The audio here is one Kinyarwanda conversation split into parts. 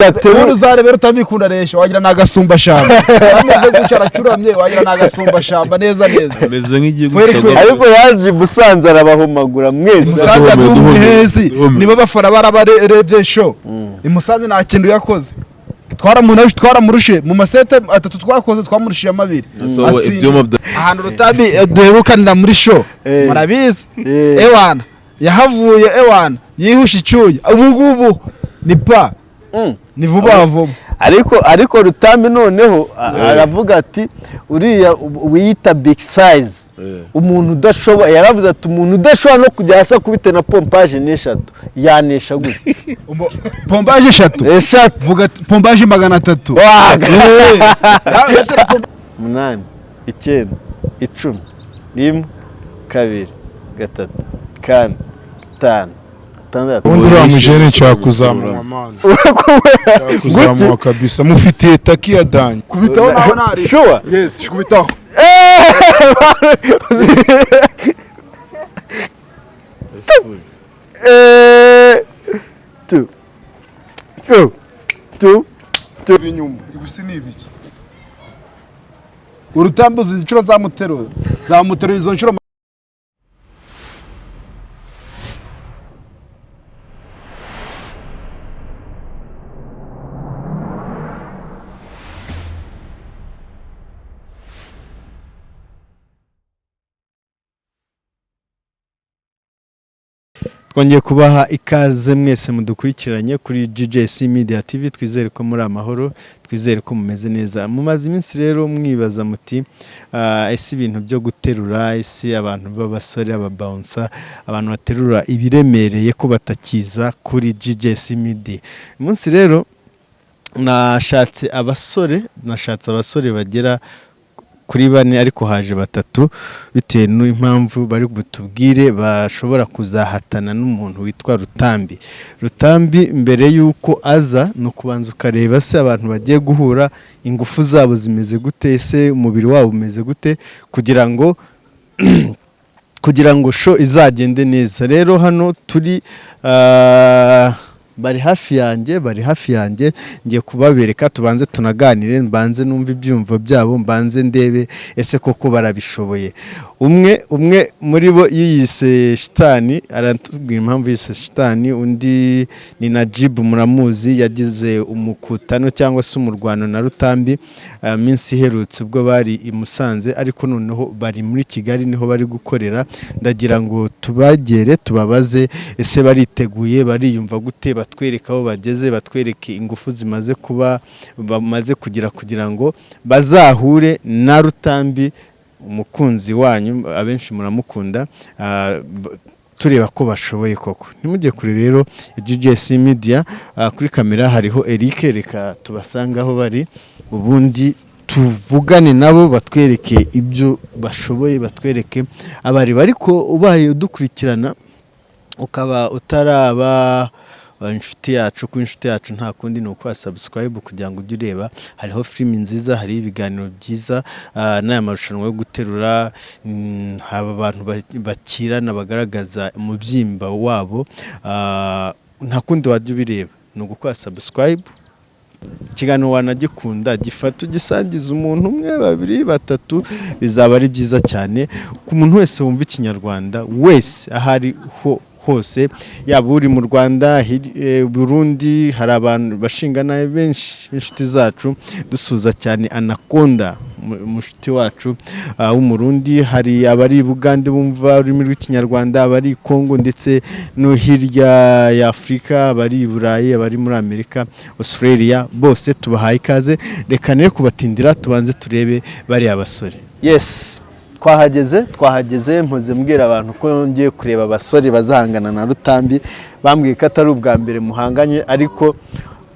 Ubundi uzarebe rutamikunda resha wagira ni agasumbashamba, ameze gutya aracuramye, wagira ni agasumbashamba neza neza. Ameze nk'igihugu. Kweri kweri. Ariko yaje i Musanze arabahomagura mwese. Musanze. Duhome, Duhome duhome, hezi. Duhome. Nibo bafana barabarebye show i Musanze, nta kintu yakoze. Twaramurushe mu masete atatu twakoze, twamurushije amabiri. So, Atsinda. ibyuma bya Ahantu Rutambi duherukanira muri show, murabizi. Ewana yahavuye, ewana yihushe icyuya. Ubu ngubu ni pa ni vuba vuba. Ariko Rutambi noneho aravuga ati uriya wiyita big size, umuntu udashobora, yaravuze ati umuntu udashobora no kujya hasi akubite na pompaje n'eshatu yanesha gute? Pompaje eshatu? Eshatu. Vuga ati, pompaje 300. Waga. Gatera 8, 9, 10, 1, 2, 3, 4, 5, 6. Ubundi uriya mujene nshaka kuzamuha mani, nshaka kuzamuha kabisa, mufitiye taki ya danje. Kubitaho nawe ntari. Sure. Yes, kubitaho. Two, go, two. Inyuma ibisi ni ibiki? Urutambi uzi inshuro nzamuterura, nzamuterura izo nshuro. Twongeye kubaha ikaze mwese mudukurikiranye kuri GJC Media TV. Twizere ko muri amahoro, twizere ko mumeze neza. Mumaze iminsi rero mwibaza muti ese ibintu byo guterura, ese abantu b'abasore, ababawunsa, abantu baterura ibiremereye ko batakiza kuri GJC Media? Uyu munsi rero nashatse abasore bagera kuri bane, ariko haje batatu bitewe n'impamvu bari butubwire, bashobora kuzahatana n'umuntu witwa Rutambi. Rutambi mbere y'uko aza ni ukubanza ukareba se abantu bagiye guhura ingufu zabo zimeze gute, ese umubiri wabo umeze gute, kugira ngo show izagende neza. Rero hano turi, bari hafi yanjye, ngiye kubabereka, tubanze tunaganire, mbanze numve ibyumvo byabo, mbanze ndebe ese koko barabishoboye. Umwe muri bo yiyise Shitani, aratubwira impamvu yise Shitani. Undi ni Najibu, muramuzi, yagize umukutano cyangwa se umurwano na Rutambi minsi iherutse ubwo bari i Musanze, ariko noneho bari muri Kigali niho bari gukorera. Ndagira ngo tubagere tubabaze ese bariteguye, bariyumva gute, batwereke aho bageze, batwereke ingufu zimaze kuba bamaze kugira kugira ngo bazahure na Rutambi, umukunzi wanyu, abenshi muramukunda, tureba ko bashoboye koko. Ntimujye kure rero, GJC Media, kuri kamera hariho Eric. Reka tubasange aho bari, ubundi tuvugane nabo, batwereke ibyo bashoboye, batwereke abari. Ariko ubaye udukurikirana ukaba utaraba inshuti yacu, kuba inshuti yacu nta kundi ni ukora subscribe kugira ngo ujye ureba. Hariho filimi nziza, hariho ibiganiro byiza, n'aya marushanwa yo guterura, haba abantu bakirana bagaragaza umubyimba wabo, nta kundi wajya ubireba ni ugukora subscribe. Ikiganiro wanagikunda, gifata ugisangiza umuntu umwe, babiri, batatu, bizaba ari byiza cyane ku muntu wese wumva Ikinyarwanda wese aho ari ho hose, yaba uri mu Rwanda, Burundi, hari abantu bashingana benshi b'inshuti zacu, dusuza cyane Anaconda mushuti wacu w'Umurundi, hari abari i Bugande bumva ururimi rw'Ikinyarwanda, abari i Congo ndetse no hirya ya Afurika, abari i Burayi, abari muri Amerika, Australia, bose tubahaye ikaze. Reka nere kubatindira, tubanze turebe bariya basore. Yes, twahageze. Mpoze mbwira abantu ko ngiye kureba abasore bazahangana na Rutambi. Bambwiye ko atari ubwa mbere muhanganye, ariko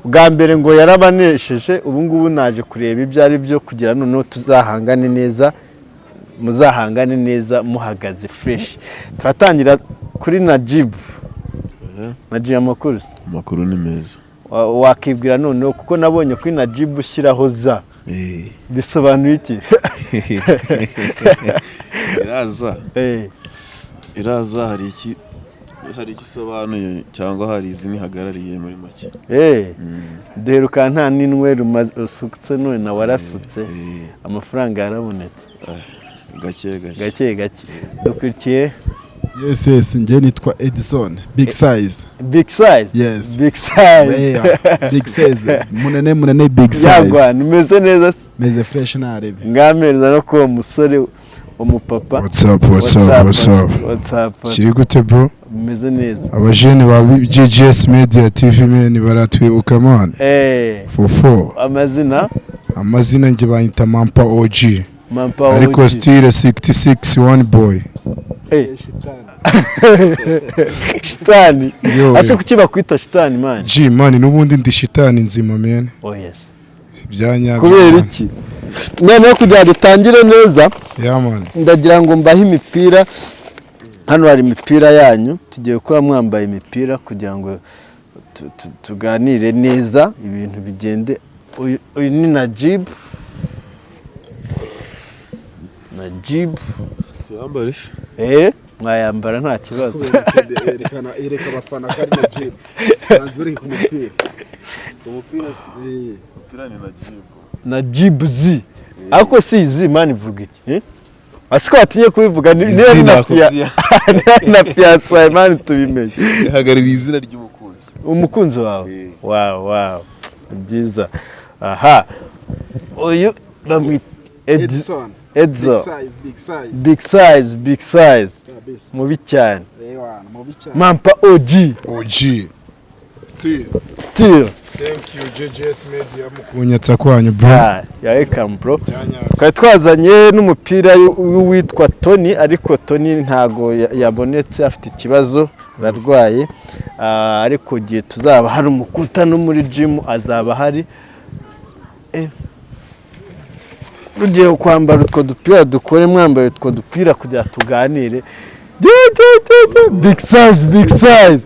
bwa mbere ngo yarabanesheje. Ubu ngubu naje kureba ibyo ari byo kugira noneho tuzahangane neza, muzahangane neza muhagaze fresh. Turatangira kuri Najibu. Najibu, amakuru se? Amakuru ni meza. Wakibwira noneho, kuko nabonye kuri Najibu ushyiraho za, bisobanuye iki? Iraza. Iraza hari iki? Hari icyo isobanuye cyangwa hari izina ihagarariye muri make. Duheruka nta n'inywero usutse, none nawe warasutse. Amafaranga yarabonetse. Gake gake. Gake gake. Dukurikiye. Yes, njye nitwa Edison Big Size. Big Size. Yes. Big Size. Yeah, Big Size, munene munene, Big Size. Yagwana, umeze neza se? Meze fresh, narebe. Ngamereza no kuba umusore, umupapa. What's up, what's up, what's up? What's up? Kiri gute, bro? Umeze neza. Abajene ba GGS Media TV, man, baratwibuka, man. Fofo. Amazina? Amazina njye banyita Mampa OG. Mampa ariko OG. style 66 one boy. Shitani. Yo, Ase yo. kuki bakwita shitani, man? G, man, n'ubundi ndi shitani nzima, man. Oh yes. Byanyabyo. Kubera iki? Noneho kugira ngo dutangire neza, Yeah, man. ndagira ngo mbahe imipira. Hano hari imipira yanyu, tugiye kuba mwambaye imipira kugira ngo tuganire neza, ibintu bigende. Uyu ni Najib, Najib. Tuyambare se? Mwayambara nta kibazo. Yerekana, yereka abafana ko ari Najib. Banza bereke ku mupira. Umupira se? Umupira ni Najib. Najib Z, ariko si izi, man, ivuga iki, eh? Asiko watinye kubivuga niba Izina na akubwiye. Niba na fiancé wawe, man, tubimenye. Ihagarariye izina ry'umukunzi. Umukunzi wawe. Eh. Wow, ni byiza. Aha, uyu bamwita Edison. Edzo. Big Size, Big Size. Big Size, Big Size. Kabisa. Mubi cyane. Ewana, mubi cyane. Mampa OG. OG still. Still. Thank you, GGS Media, mukunyatsa kwanyu, bro. Ah, ya welcome, bro. Byanyabyo. Twari twazanye n'umupira w'uwitwa Tony, ariko Tony ntago yabonetse, afite ikibazo, ararwaye. Ariko igihe tuzaba hari umukuta no muri gym azaba ahari. Rugiye kwambara utwo dupira, dukore mwambaye utwo dupira kugira tuganire. Big Size, Big Size.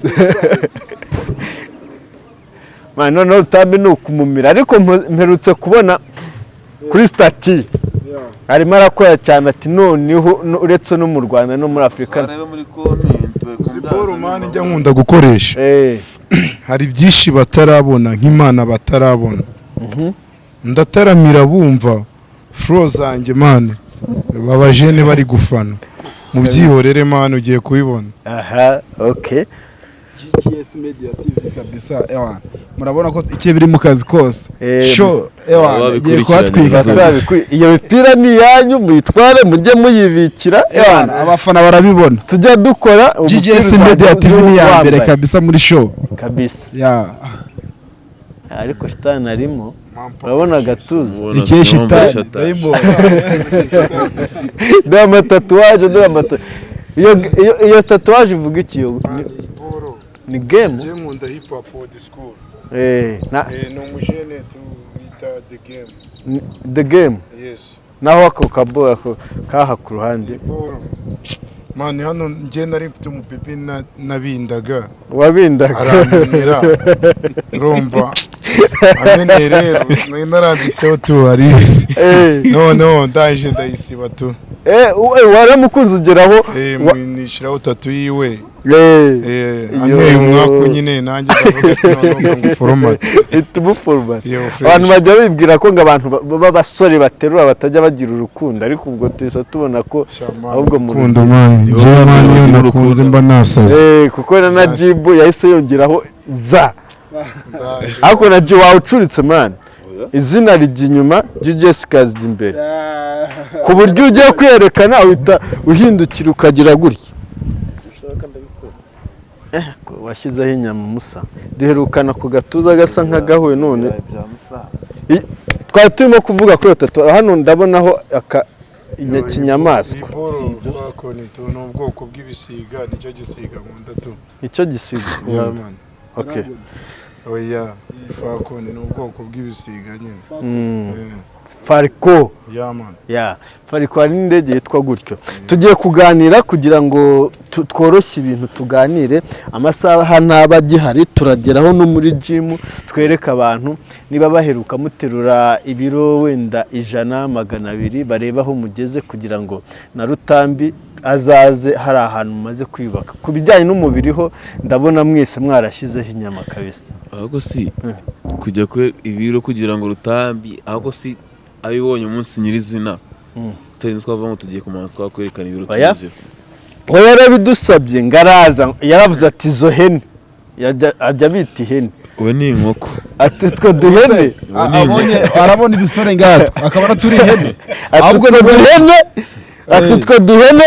Man, noneho Rutambi ni ukumumira, ariko mperutse kubona kuri status arimo arakora cyane, ati noneho uretse no mu Rwanda no muri Afurika. Barebe muri comment bari Uzi kumbyaza. bro, man, njya nkunda gukoresha. Hari byinshi batarabona, nk'Imana batarabona. Ndataramira bumva flow zanjye, man, babajene bari gufana. Mubyihorere, man, ugiye kubibona. Aha, okay. GGS Media TV kabisa, ewana, murabona ko icyo biri mu kazi kose. Show, ewana, igiye Babikurikiranye kuhatwika neza. kabisa. Iyo mipira ni iyanyu, muyitware mujye muyibikira. Ewana, abafana barabibona. Tujya dukora GGS umupira Media uzajya TV ni iya mbere wambaye. kabisa muri show. Kabisa. Yeah. Ariko shitani arimo, urabona agatuza. Ubona Ikihe sinumva shitani? shitani. Dore amatatouage, dore amata iyo tatouage ivuga iki? Iyo ni game. Njye nkunda hip hop, old school. Na Ni umujene tu bita The Game. The Game. Yes. Naho ako kabora ako kaha ku ruhande? Bro, man, hano njye nari mfite umupipi nabindaga. Wabindaga? Aramenera, urumva, ameneye rero nari naranditseho tu Alice. Noneho ndaje ndayisiba tu. Waramukunze ugeraho? Nishyiraho tattoo yiwe. Yo. Anteye umwaku nyine, nanjye ndavuga ati noneho ngo foromate. Ihita umuforomata. Yo, fresh. Abantu bajya bibwira ko ngo abantu b'abasore baterura batajya bagira urukundo, ariko ubwo tuhise tubona ko ahubwo mu Rukundo, man, njyewe, man, iyo nakunze mba nasaze. Kuko na Najibu yahise yongeraho za, ariko na G wawe ucuritse, man, izina rijya inyuma, GGS ikazijya imbere, ku buryo ugiye kwiyerekana uhita uhindukira ukagira gutya. Ko washyizeho inyama musa, duherukana ku gatuza gasa nk'agahuye none. Bya musaza. Twari turimo kuvuga kuri batatu. Hano ndabonaho aka kinyamaswa. Falcon tu ni ubwoko bw'ibisiga, nicyo gisiga nkunda tu. Nicyo gisiga? Yeah, man. Okay. Oya, falcon ni ubwoko bw'ibisiga nyine. Falco. Yeah, man. Ya Falco, hari n'indege yitwa gutyo. Tugiye kuganira kugira ngo tworoshye ibintu, tuganire amasaha ntaba agihari, turageraho no muri gym twereke abantu niba baheruka muterura ibiro wenda 100, 200, barebe aho mugeze kugira ngo na Rutambi. Azaze hari ahantu mumaze kwiyubaka ku bijyanye n'umubiri ho, ndabona mwese mwarashyizeho inyama kabisa. Ahubwo si kujya kwe ibiro kugira ngo Rutambi, ahubwo si abibonye umunsi nyirizina, tutarinze twavuga ngo tugiye kumanza twakwerekana ibiro Oya. tugezeho. We yarabidusabye ngo araza, yaravuze ati izo hene, ajya bita ihene. We ni inkoko. Ati utwo duhene. Abonye arabona ibisore ngatwe akabona turi ihene. Ati Ahubwo utwo duhene, ati utwo duhene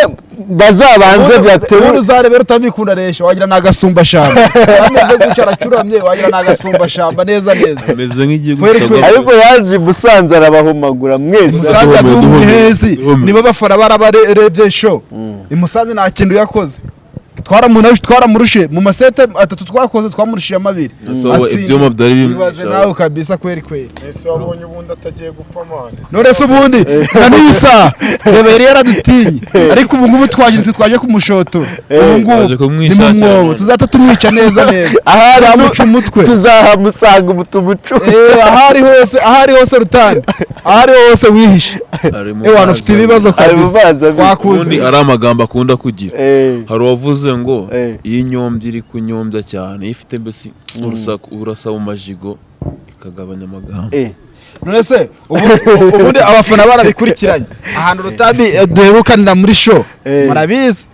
bazabanze ubundi baterure. Uzarebe rutamikunda resha, wagira ni agasumbashamba ameze gutya, aracuramye, wagira ni agasumbashamba neza neza. Ameze nk'igihugu Kweri kweri. kitagwa. Ariko yaje i Musanze arabahumagura mwese. Musanze Duhome, aduhumye duhome, hezi. duhome. Nibo bafana barabarebye show i Musanze, nta kintu yakoze. Twaramurushe mu masete atatu twakoze, twamurushije amabiri. So, Atsinda. ibyuma byari Ibaze bimwishe. nawe kabisa, kweri kweri. Ese wabonye ubundi atagiye gupfa, man? None se ubundi na n'iyi reba yari yaradutinye, ariko ubu ngubu twaje, nitwe twaje kumushotora ubu Twaje ngubu ni mu kumwishakira mwobo none. tuzahita tumwica neza neza. Ahari Tuzamuca umutwe. Tuzahamusanga ubu tumucu. Ahari hose, ahari hose Rutambi, ahari hose wihishe. Ari mu Ewana mazi ufite ibibazo Ari mu kabisa. mazi abiri. Twakuzi. Ubundi ari amagambo akunda kugira. Hari uwavuze ngo iyo inyombya iri kunyombya cyane, iyo ifite mbese urusaku, urasa mu majigo ikagabanya amagambo. None se ubundi abafana barabikurikiranye ahantu Rutambi duherukanira muri show, murabizi.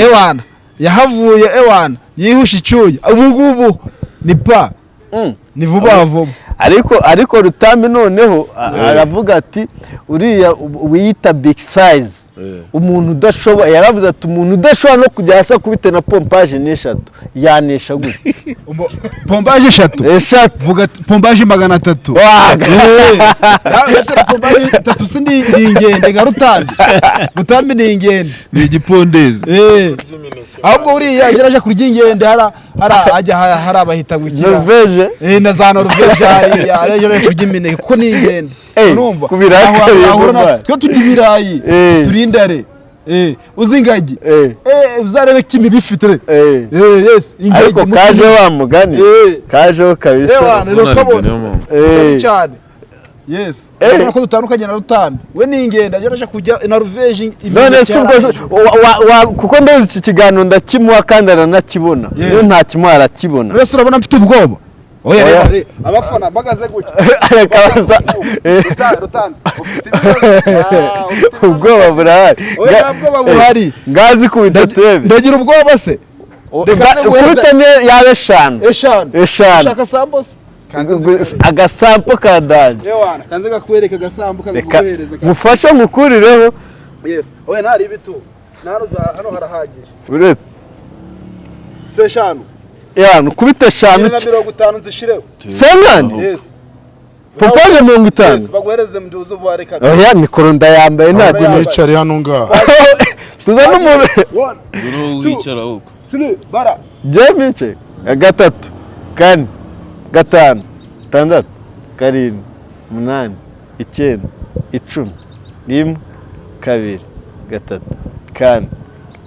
Ewana yahavuye, ewana yihushe icyuya, ubu ngubu ni pa ni vuba vuba. Ariko Rutambi noneho aravuga ati uriya wiyita big size, umuntu udashobora, yaravuze ati umuntu udashobora no kujya hasi akubite na pompage n'eshatu yanesha gute? Pompage eshatu? Eshatu. Vuga ati, pompage 300. Waga. Gatera pompage itatu si ni ingende nka Rutambi. Rutambi ni ingende. Ni igipondezi. Ahubwo uriya yageraje kurya ingende hara ajya hari abahita ngo ikira Norvege. Na za Norvege hariya araje kurya imineke kuko ni ingende. Urumva ku birayi Aho kariye ahura vuba. twe turya ibirayi, turi indare. Uzi ingagi? Uzarebe kimi bifite re. Yes, ingagi Ariko kaje wa mugani, kajeho kabisa. Ewana rero Niyo ukabona mpamvu. cyane, yes. Urabona ko dutandukanye na Rutambi, we ni ingende ageraje kujya i Norvege. None se ubwo kuko ndazi iki kiganiro ndakimuha kandi aranakibona. Yes. Iyo ntakimuha arakibona. Wese urabona mfite ubwoba? Oya. Oya. Reba reba abafana bagaze gutya. Akabaza Rutambi ufite ibibazo. Ah, ufite ibibazo. Ubwoba burahari. Oya, nta bwoba buhari. Ngazi kubita turebe. Ndagira ubwoba se? Reka nze guhereza- Ukubita niyo yaba eshanu. Eshanu. Eshanu. Ushaka sambo se? Kanze nzikwereke. Agasampo ka danger. Ewana kanze gakwereka agasambu Reka kaguhereza. mufashe mukurireho. Yes, oya, ntari ibitu hano harahagije. Uretse Se eshanu? Yani ukubita eshanu. Ine na 50 nzishireho. 50. Yes. Pompage 50. Yes, baguhereze mduzo buhareka. Oya, mikoro ndayambaye nta Oya. Nicare hano ngaha. Tuza n'umuntu. One, Dore wicara uko. three, bara. Byemice gatatu, kane, gatanu, gatandatu, karindwi, umunani, icyenda, 10, rimwe, kabiri, gatatu, kane,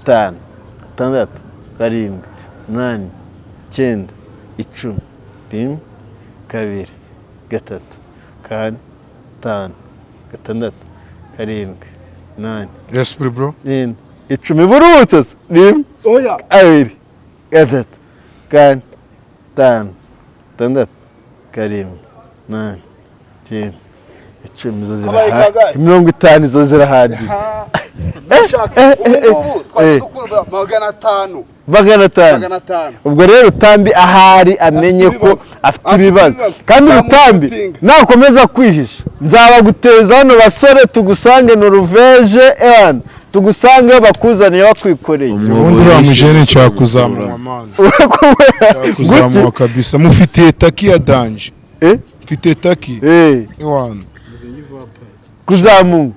gatanu, gatandatu, karindwi, umunani, icyenda, 10, rimwe, kabiri, gatatu, kane, gatanu, gatandatu, karindwi, umunani, Yes bro. icyenda, 10. Buruhutse se? Rimwe, Oya. abiri, gatatu, kane, gatanu, gatandatu, karindwi, umunani, icyenda, 10. Izo Habaye zirahagije. kangahe? 50 izo zirahagije. Nashaka eh, ubu ngubu twari dukura 500. 500. 500. Ubwo rero Rutambi ahari amenye Afite ko ibibazo. afite Afite ibibazo. ibibazo. Kandi Rutambi Nzamutinga. nakomeza kwihisha nzabaguteza hano basore, tugusange Noruveje, ewana tugusange bakuzaniye bakwikoreye. Ubundi uriya mujene nshaka kuzamuha, man. Nshaka kuzamuha kabisa, mufitiye taki ya danger. Mfite taki. Ewana. Kuzamuka.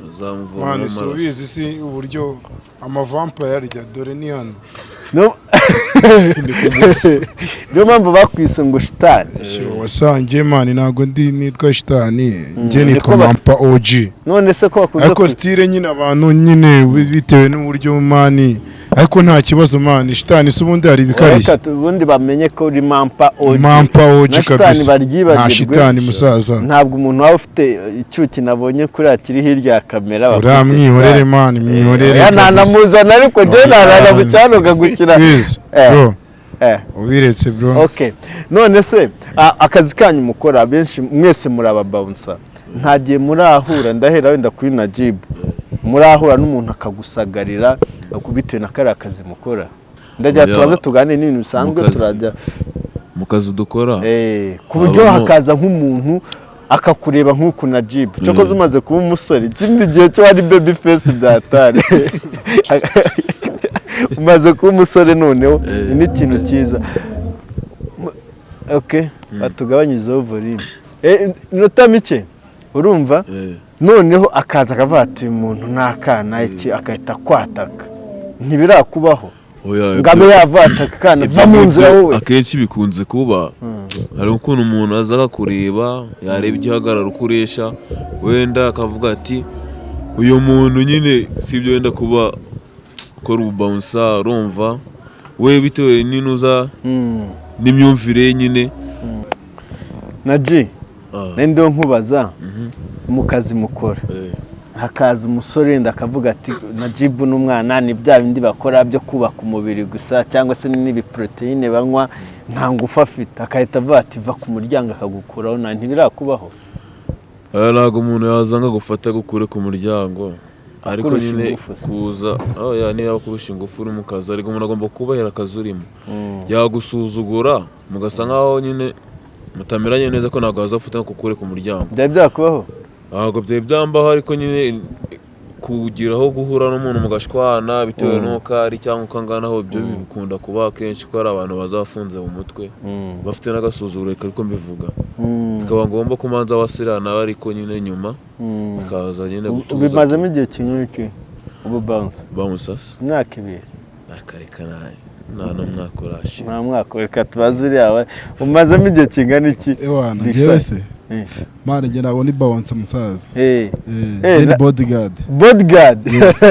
Uzamuvoma Man, si amaraso. ubizi si uburyo amavampa yarya, dore ni hano. Niyo mpamvu bakwise ngo shitani. Sho, wasangiye man, ntabwo ndi nitwa shitani, njye Niko nitwa Mampa OG. None se ko bakunze Ariko style nyine abantu nyine bitewe n'uburyo man Ariko nta kibazo, man. Shitani se ubundi hari ibikarishye? Reka ubundi bamenye ko uri Mampa OG. Mampa OG. Na shitani Kabisa, nta baryibagirwe. shitani, musaza. Ntabwo umuntu waba ufite icyuki nabonye kuriya kiri hirya ya kamera Uriya bakwita mwihorere. shitani. Man, mwihorere Oya, kabisa. ntanamuzana, ariko njyewe ntarara mu cyanoga gukina. Please, bro, ubiretse, bro. Okay, none se akazi kanyu mukora, benshi mwese muri aba bouncer, nta gihe murahura, ndahera wenda kuri Najib, murahura n'umuntu akagusagarira bitewe na kariya kazi mukora? Ndagira Oya. tubanze tuganire n'ibintu bisanzwe. Mu kazi. Turajya Mu kazi dukora ku buryo habamo- hakaza nk'umuntu akakureba nk'uku Najib, cyokoze umaze kuba umusore, ikindi gihe cyo wari baby face byatari, umaze kuba umusore noneho ni n'ikintu cyiza. Okay, batugabanyirizeho volume. Inota mike, urumva? Noneho akaza akavuga ati: "Uyu muntu ni akana iki?" Agahita akwataka. Ntibirakubaho? Oya, ngo abe yavataka akana, ibyo va mu nzira ngibyo wowe. Akenshi bikunze kuba hari ukuntu umuntu aza akakureba, yareba igihagararo ukoresha, wenda akavuga ati: "Uyu muntu nyine si ibyo, wenda kuba ukora ububouncer." Urumva we bitewe n'inuza n'imyumvire ye nyine. Na G nende nkubaza, mu kazi mukora hakaza umusore wenda akavuga ati: "Najibu n'umwana ni bya bindi bakora byo kubaka umubiri gusa, cyangwa se n'ibiporoteyine banywa, nta ngufu afite," akahita avuga ati: "Va ku muryango," akagukuraho. Nta ntibirakubaho? Aya, ntabwo umuntu yaza ngo agufate agukure ku muryango, ariko Akurusha nyine ingufu se. kuza, oh, ya niba akurusha ingufu uri mu kazi, ariko umuntu agomba kubahera akazi urimo. Yagusuzugura mugasa nkaho nyine mutameranye neza, ko ntabwo wazafata ngo akukure ku muryango. Byari byakubaho? Ntabwo byari byambaho, ariko nyine kugira aho guhura n'umuntu mugashwana bitewe n'uko ari cyangwa uko angana, aho ibyo bikunda kuba kenshi ko hari abantu baza bafunze mu mutwe, bafite n'agasuzuguro, reka ariko mbivuga, bikaba ngombwa ko umanza wasirana nawe, ariko nyine nyuma bikaza nyine gutuza. Ubimazemo igihe kingana iki ubu bounce? Bamusasa. Imyaka 2? Akareka, nta n'umwaka urashira. Nta mwaka. Reka tubaze uriya we, umazemo igihe kingana iki? Ewana. Big Njyewe size. se man, njye ntabwo ni bouncer, musaza. Eh, Ni bodyguard. Bodyguard? Yes.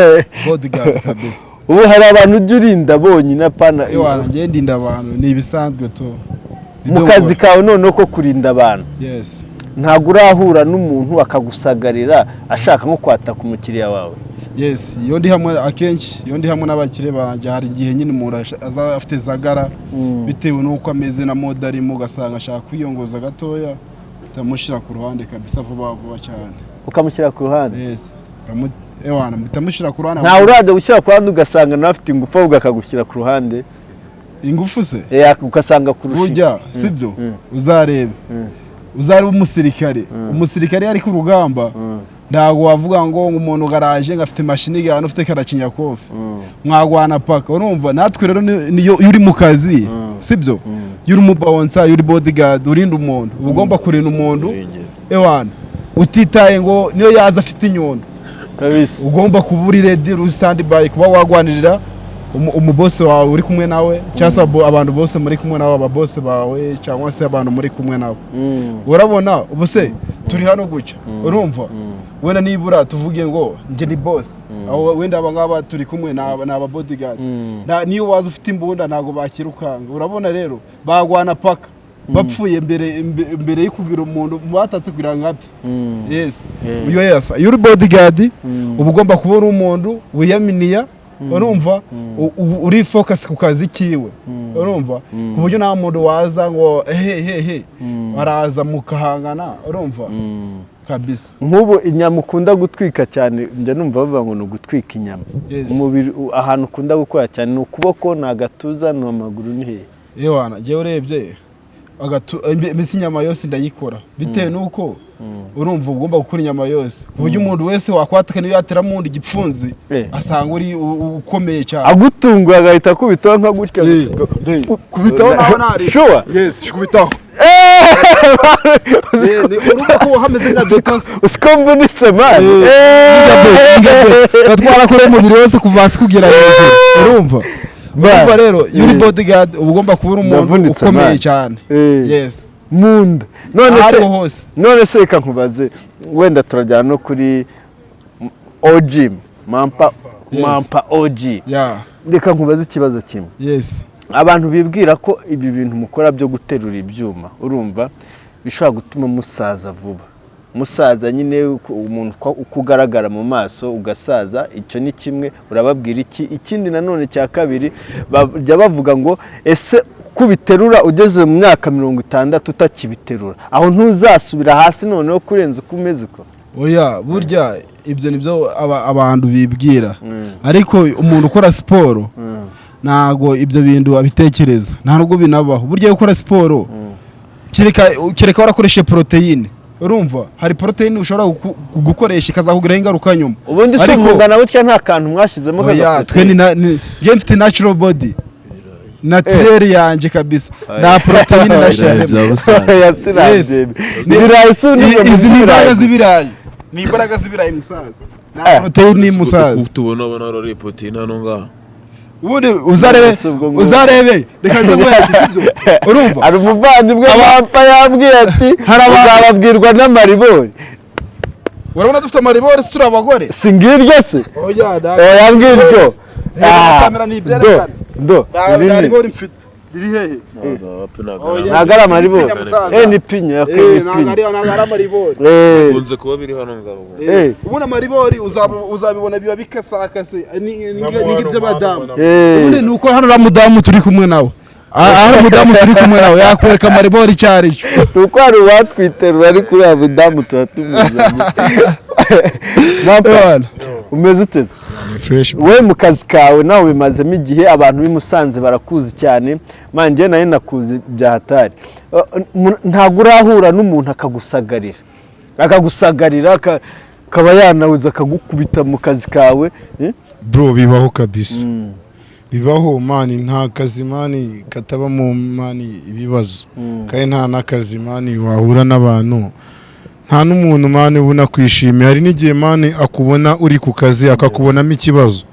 Bodyguard kabisa. Ubu hari abantu ujya urinda bonyine, apana? Ewana, njye ndinda abantu, ni ibisanzwe tu. Mu kazi kawe noneho ko kurinda abantu, Yes. ntabwo urahura n'umuntu akagusagarira ashaka nko kwataka umukiriya wawe? Yes, iyo ndi hamwe, akenshi iyo ndi hamwe n'abakire banjye, hari igihe nyine umuntu aza afite zagara bitewe n'uko ameze na mode arimo, ugasanga ashaka kwiyongoza gatoya, utamushyira ku ruhande kabisa vuba vuba cyane. Ukamushyira ku ruhande? Yes. Ewana, mpita mushyira ku ruhande. Ntawe urajya gushyira ku ruhande ugasanga nawe afite ingufu, ahubwo akagushyira ku ruhande? Ingufu se? Ugasanga kurusha. Burya sibyo, uzarebe, uzarebe umusirikare. Umusirikare iyo ari ku rugamba, ntabwo wavuga ngo umuntu garaje ngo afite machine gun, ufite karakinyakofe, mwagwana paka. Urumva natwe rero niyo iyo uri mu kazi, sibyo, iyo uri umubouncer, iyo uri bodyguard, urinda umuntu, uba ugomba kurinda umuntu, ewana, utitaye ngo niyo yaza afite inyundo. Ugomba kuba uri ready, uri stand by, kuba wagwanirira umuboss wawe uri kumwe nawe, cyangwa se abantu bose muri kumwe nawe, ababoss bawe cyangwa se abantu muri kumwe nabo. Urabona ubu se turi hano gutya, urumva wenda nibura tuvuge ngo njye ni boss, aho wenda aba ngaba turi kumwe ni aba bodyguard. Niyo waza ufite imbunda ntabwo bakirukanga. Urabona rero bagwana paka bapfuye mbere yo kugira umuntu batatse kugira ngo apfe. Yes. Uyo, yes, iyo uri bodyguard uba ugomba kuba uri umuntu wiyaminiya, urumva, uri focus ku kazi kiwe, urumva, ku buryo nta muntu waza ngo he he he, baraza mukahangana, urumva kabisa. Nk'ubu inyama ukunda gutwika cyane, njya numva bavuga ngo ni ugutwika inyama. Yes. Umubiri ahantu ukunda gukora cyane ni ukuboko, ni agatuza, ni amaguru, ni hehe? Ewana, njyewe urebye mbese inyama yose ndayikora, bitewe n'uko urumva ugomba gukora inyama yose, ku buryo umuntu wese wakwataka niyo yatera mu nda igipfunsi asanga uri ukomeye cyane. Agutunguye agahita akubitaho nka gutya? Kubitaho naho nari. Sure? Yes, kubitaho. Urumva ko hameze nka beto se. Usiko mvunitse, man. Tuba twarakoreye umubiri wose kuva hasi kugera hejuru. Urumva rero iyo uri bodyguard uba ugomba kuba uri umuntu Ndavunitse, ukomeye man. cyane. Yes. Mu nda none Aho se? ariho hose. None se reka nkubaze, wenda turajyana no kuri OG Mampa. Mampa OG. Yeah. Reka nkubaze ikibazo kimwe. Yes. Abantu bibwira ko ibi bintu mukora byo guterura ibyuma, urumva, bishobora gutuma musaza vuba. Musaza nyine umuntu uko ugaragara mu maso ugasaza, icyo ni kimwe. Urababwira iki? Ikindi nanone cya kabiri, bajya bavuga ngo ese kubiterura ugeze mu myaka 60 utakibiterura, aho ntuzasubira hasi noneho kurenza uko umeze uko? Oya, burya ibyo nibyo abantu bibwira, ariko umuntu ukora siporo ntago ibyo bintu abitekereza, nta nubwo binabaho. Burya gukora siporo kereka warakoresheje poroteyine, urumva hari poroteyine ushobora gukoresha ikazakugiraho ingaruka nyuma. Ubundi si umugana gutya nta kantu mwashyizemo? Oya, twe ni njye mfite natural body, naturel yanjye kabisa, nta poroteyine nashyizemo. Izi ni imbaraga z'ibirayi, ni imbaraga z'ibirayi musaza, nta poroteyine musaza. Tubona ubona ari poroteyine hano ngaha. Ubundi uzarebe reka nze nkwereke, sibyo? Urumva hari umuvandimwe wapfa yambwiye ati uzababwirwa n'amaribori. Urabona dufite amaribori turi abagore, si ngiryo se? Yambwiye iryo do maribori mfite riri hehe? Ntabwo ari amaribori, ni pinya. Ntabwo ari amaribori, bikunze kuba biri hano ngaho. Ubundi amaribori uzabibona biba bikasakase nk'iby'abadamu. Ubundi ni uko hano uriya mudamu turi kumwe nawe, hano umudamu turi kumwe nawe yakwereka amaribori icyo ari cyo. Ni uko hari uwatwiterura, ariko uriya mudamu tuba tumuzanye. Umeze uteze we mu kazi kawe, nawe bimazemo igihe, abantu b'i Musanze barakuzi cyane, manjye nayo nakuzi bya hatari. Ntabwo urahura n'umuntu akagusagarira, akaba yanawuza akagukubita mu kazi kawe? Bro, bibaho kabisa, bibaho man. Nta kazi man katabamo man ibibazo, kandi nta n'akazi man wahura n'abantu, nta n'umuntu man ubona kwishimiye. Hari n'igihe man akubona uri ku kazi akakubonamo ikibazo,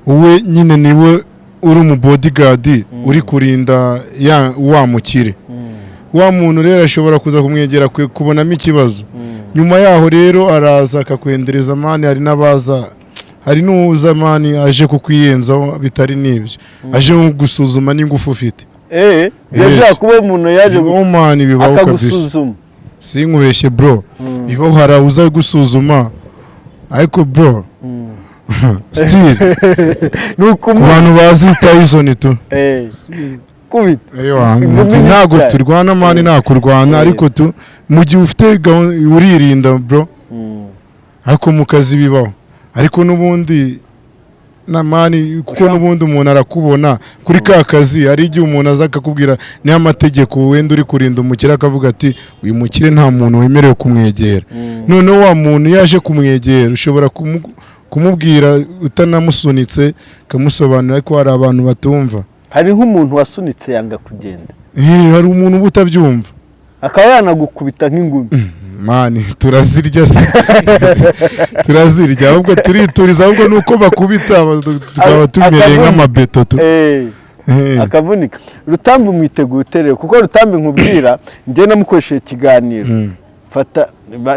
we nyine niwe uri umu bodyguard uri kurinda wa mukire. Wa muntu rero ashobora kuza kumwegera kubonamo ikibazo. Nyuma yaho rero araza akakwendereza man. Hari n'abaza, hari n'uza man aje kukwiyenzaho bitari n'ibyo, aje gusuzuma n'ingufu ufite. Kuba umuntu yaje man bibaho kabisa, sinkubeshye bro, bibaho. Hari uza gusuzuma ariko bro still ku bantu bazi Tyson tu ntabwo turwana man, nta kurwana, ariko tu mu gihe ufite uririnda bro. Ariko mu kazi bibaho, ariko n'ubundi na man, kuko n'ubundi umuntu arakubona kuri ka kazi. Hari igihe umuntu aza akakubwira niyo amategeko, wenda uri kurinda umukire akavuga ati uyu mukire nta muntu wemerewe kumwegera. Noneho wa muntu yaje kumwegera, ushobora kumubwira utanamusunitse, ukamusobanurira, ariko hari abantu batumva. Hari nk'umuntu wasunitse yanga kugenda. Hari umuntu uba utabyumva akaba yanagukubita nk'ingumi. Man turazirya se, turazirya, ahubwo turituriza, ahubwo nuko bakubita tukaba tumereye nk'amabeto tu akavunika. Rutambi mwiteguye uterere, kuko Rutambi nkubwira njye namukoresheje ikiganiro, fata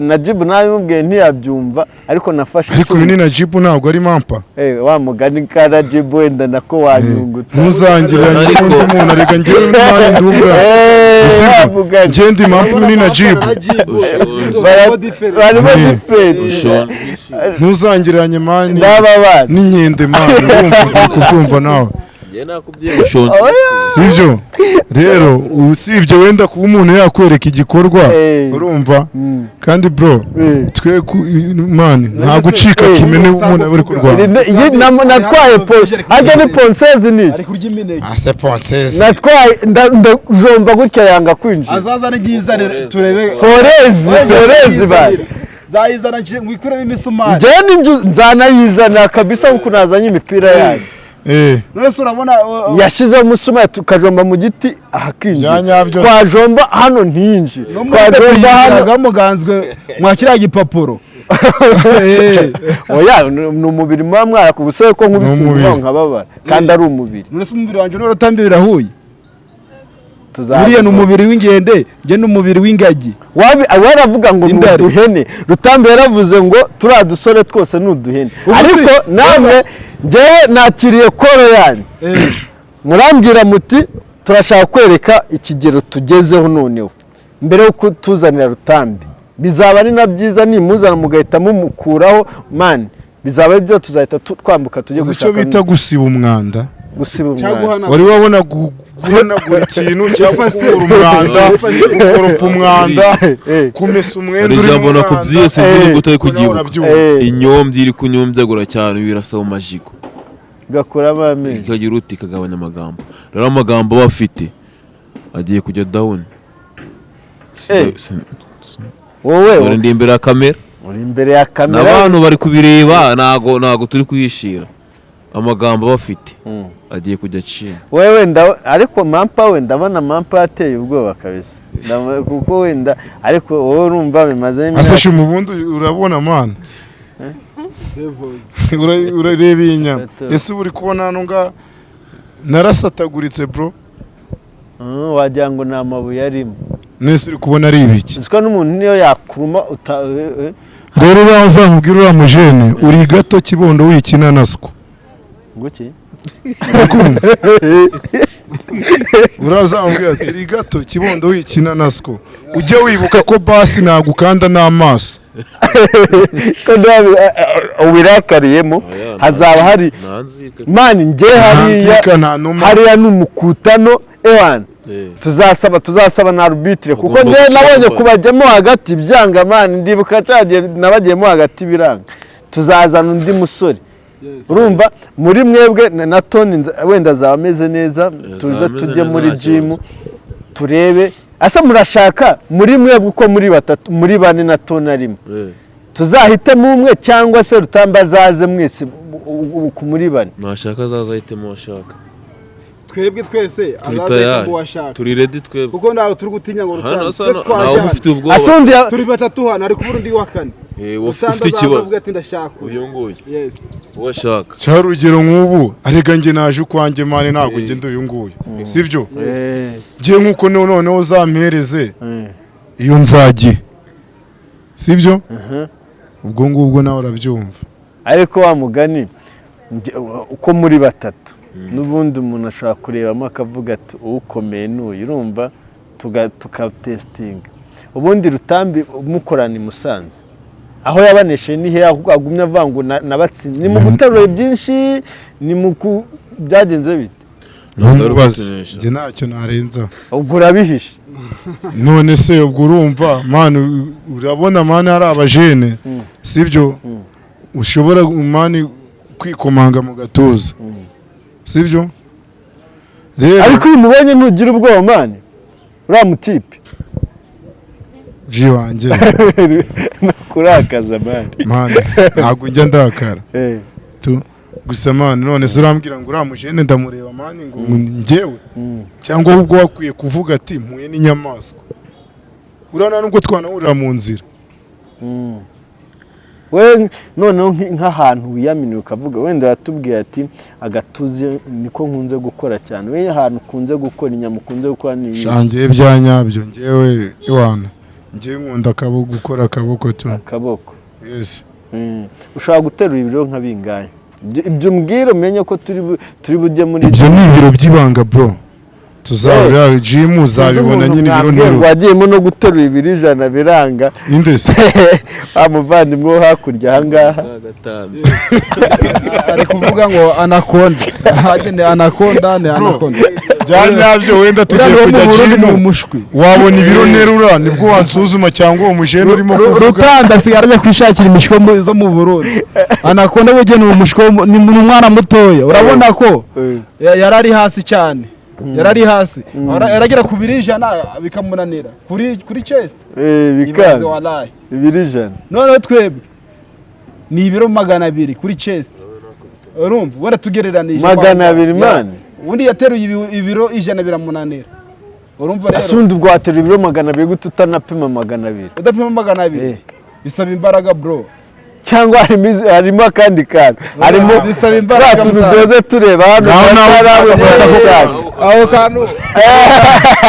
Najibu nabimubwiye ntiyabyumva, ariko nafashe. Ariko uyu ni Najibu ntabwo ari Mampa. Wa mugani ka Najibu wenda nako wanyunguta. Ntuzangiranye n'undi muntu, areka njyewe mani ndubwa njye ndi Mampa, uyu ni Najibu. Barimo different. Ntuzangiranye man n'inkende man, urumva kubyumva nawe. Sibyo rero, usibye wenda kuba umuntu yakwereka igikorwa, urumva. Kandi bro twe man nta gucika kimene umuntu uri kurwana. Natwaye ariko ni ponseze ni ari kurya imineke. Ase ponseze natwaye ndajomba gutya yanga kwinjira. Azaza n'igiza turebe forezi bari zayizana ngwikuremo imisumari. Njye nzanayizana kabisa kuko nazanye imipira yanyu. None urabona yashyizeho umusumari tukajomba mu giti ahakinjira, twajomba hano ntiyinjire, twajomba hano muganzwe mwa kiriya gipapuro. Oya, ni umubiri muba mwarakubuse ko nk'ubisubiraho nkababara kandi ari umubiri. None se umubiri wanjye n'urutambi birahuye? Buriya ni umubiri w'inkende, njye ni umubiri w'ingagi. Waravuga ngo ni Indari. uduhene. Rutambi yaravuze ngo turiya dusore twose ni uduhene. Ubu Ariko namwe, njyewe nakiriye koro yanyu, murambwira muti turashaka kwereka ikigero tugezeho. Noneho mbere yo kutuzanira Rutambi, bizaba ari na byiza nimuzana mugahita mumukuraho, man, bizaba ari byiza. Tuzahita twambuka tujye Uzi icyo gushaka bita gusiba umwanda? Gusiba Cyangwa umwanda. guhanagura. Wari wabona guhanagura ikintu cyangwa gukura umwanda, gukoropa umwanda, kumesa umwenda Hari urimo ijambo umwanda? nakubwiye, sinzi niba utari Nawe kuryibuka. urabyumva. Inyombya iri kunyombyagura cyane, birasaba amajigo. Gakuramo amenyo. Ikagira uti ikagabanya amagambo. Rero amagambo aba afite agiye kujya down. Wowe Dore ndi imbere ya kamera. Uri imbere ya kamera. N'abantu bari kubireba, ntago turi kuyishira. Amagambo aba afite agiye kujya acira. Wowe wenda, ariko Mampa we, ndabona Mampa yateye ubwoba kabisa. Kuko wenda, ariko wowe urumva bimaze Ase imyaka shuma, ubundi urabona, man, urareba iyi nyama. Gato. Ese uba uri kubona hano nga narasataguritse, bro? Wagira ngo ni amabuye arimo. Nese uri kubona ari ibiki? Uziko n'umuntu niyo yakuruma uta Rero uriya uzamubwira, uriya mujene, uri gato kibondo, wikina naswo. Nguki? Uriya uzamubwira ati uri gato kibondo, wikina naswo, ujye wibuka ko basi nagukanda n'amaso. Ko ubirakariyemo, hazaba hari man, njye hariya Nta nzika, nta numa. Hariya ni umukutano ewan. Tuzasaba na arbitre, kuko Ugomba njye gushyira nabonye kubajyamo hagati byanga, man. Ndibuka cyagiye nabagiyemo hagati biranga. Tuzazana undi musore, urumva, muri mwebwe na Tony wenda azaba ameze neza. Tuze ameze tujye neza, muri nta gym kibazo. turebe. Asa murashaka muri mwebwe uko muri batatu, muri bane na Tony arimo, tuzahitemo umwe, cyangwa se Rutamba azaze mwese ku muri bane? Nashaka azaza ahitemo uwo ashaka. Twebwe twese Turi azaza tayari. ahitamo uwo ashaka. Turi ready twebwe. Kuko ntabwo turi gutinya ngo Hano Rutambi hasa twese ntawe twajyana. ufite ubwoba. Asundi Turi batatu hano, ari kubura undi wa kane. Ufite Rutambi azaza ikibazo. avuga ati ndashaka uyu. Uyu nguyu. Yes. Uwo ashaka. Cyari urugero nk'ubu, arega njye naje ukwanjye, man, ntabwo njye ndi uyu nguyu, sibyo? Njye nk'uko noneho uzampereze iyo nzagiye, sibyo? Ubwo ngubwo nawe urabyumva. Ariko wa mugani uko muri batatu, n'ubundi umuntu ashobora kurebamo akavuga ati ukomeye n'uyu, urumva, tukatesitinga. Ubundi Rutambi mukorana i Musanze, aho yabanesheje ni he? Agumye avuga ngo nabatsinze ni mu guterura byinshi, ni mu ku byagenze bite? Ntabwo ari Numubaze. ugukinisha. Njye ntacyo narenzaho. Ubwo urabihishe. None se ubwo urumva, man, urabona, man, hari abajene, sibyo, ushobora, man, kwikomanga mu gatuza, sibyo rero? Ariko iyo umubonye ntugira ubwoba, man, uriya mutipe? Ji wanjye. Kurakaza, man. Man, ntabwo njya ndakara tu gusa, man. None se urambwira ngo uriya mujene ndamureba, man, ngo njyewe, cyangwa ahubwo wakwiye kuvuga ati mpuye n'inyamaswa? Uriya nubwo twanahurira mu nzira. We noneho nk'ahantu wiyaminiye ukavuga, wenda uratubwiye ati agatuzi niko nkunze gukora cyane. We ahantu ukunze gukora inyama, ukunze gukora ni iyihe? Shangiye bya nyabyo, njyewe iwana, njyewe nkunda akaboko, gukora akaboko tu. Akaboko. Yes. Ushobora guterura ibiro nka bingahe? Ibyo umbwira umenye ko turi bujye muri Ibyo ni ibiro by'ibanga, bro. Tuzahurira gym, uzabibona nyine ibiro Mwambwiye ngo nterura. wagiyemo no guterura ibiro 100 biranga. Indese? Wa muvandimwe wo hakurya ahangaha. Agatambye. Ari kuvuga ngo anakonda, ni anakonda, ni anakonda. Bya nyabyo, wenda Uriya tugiye ni uwo mu kujya Burundi, ni gym, umushwi. Wabona ibiro nterura, nibwo wansuzuma, cyangwa uwo mujene urimo kuvuga. Rutanda asigaye ajya kwishakira imishwi zo mu Burundi. Anakonda burya ni umushwi ni umwana mutoya, urabona ko yari ari hasi cyane, yari ari hasi. Yaragera ku biro 100 bikamunanira kuri chest. Ibaze. Bikanga. Wallahi. Ibiro 100. Noneho twebwe ni ibiro 200 kuri chest, urumva, wenda tugereranije. 200, man. Ubundi yateruye ibiro 100 biramunanira, urumva rero. Asundi ubwo waterura ibiro 200 gute utanapima 200? Udapima 200? Bisaba imbaraga, bro. Cyangwa harimo akandi kantu, harimo Bisaba imbaraga, twa tuntu musaza. duhoze tureba hano. Naho nawe uzagafata. Aho kantu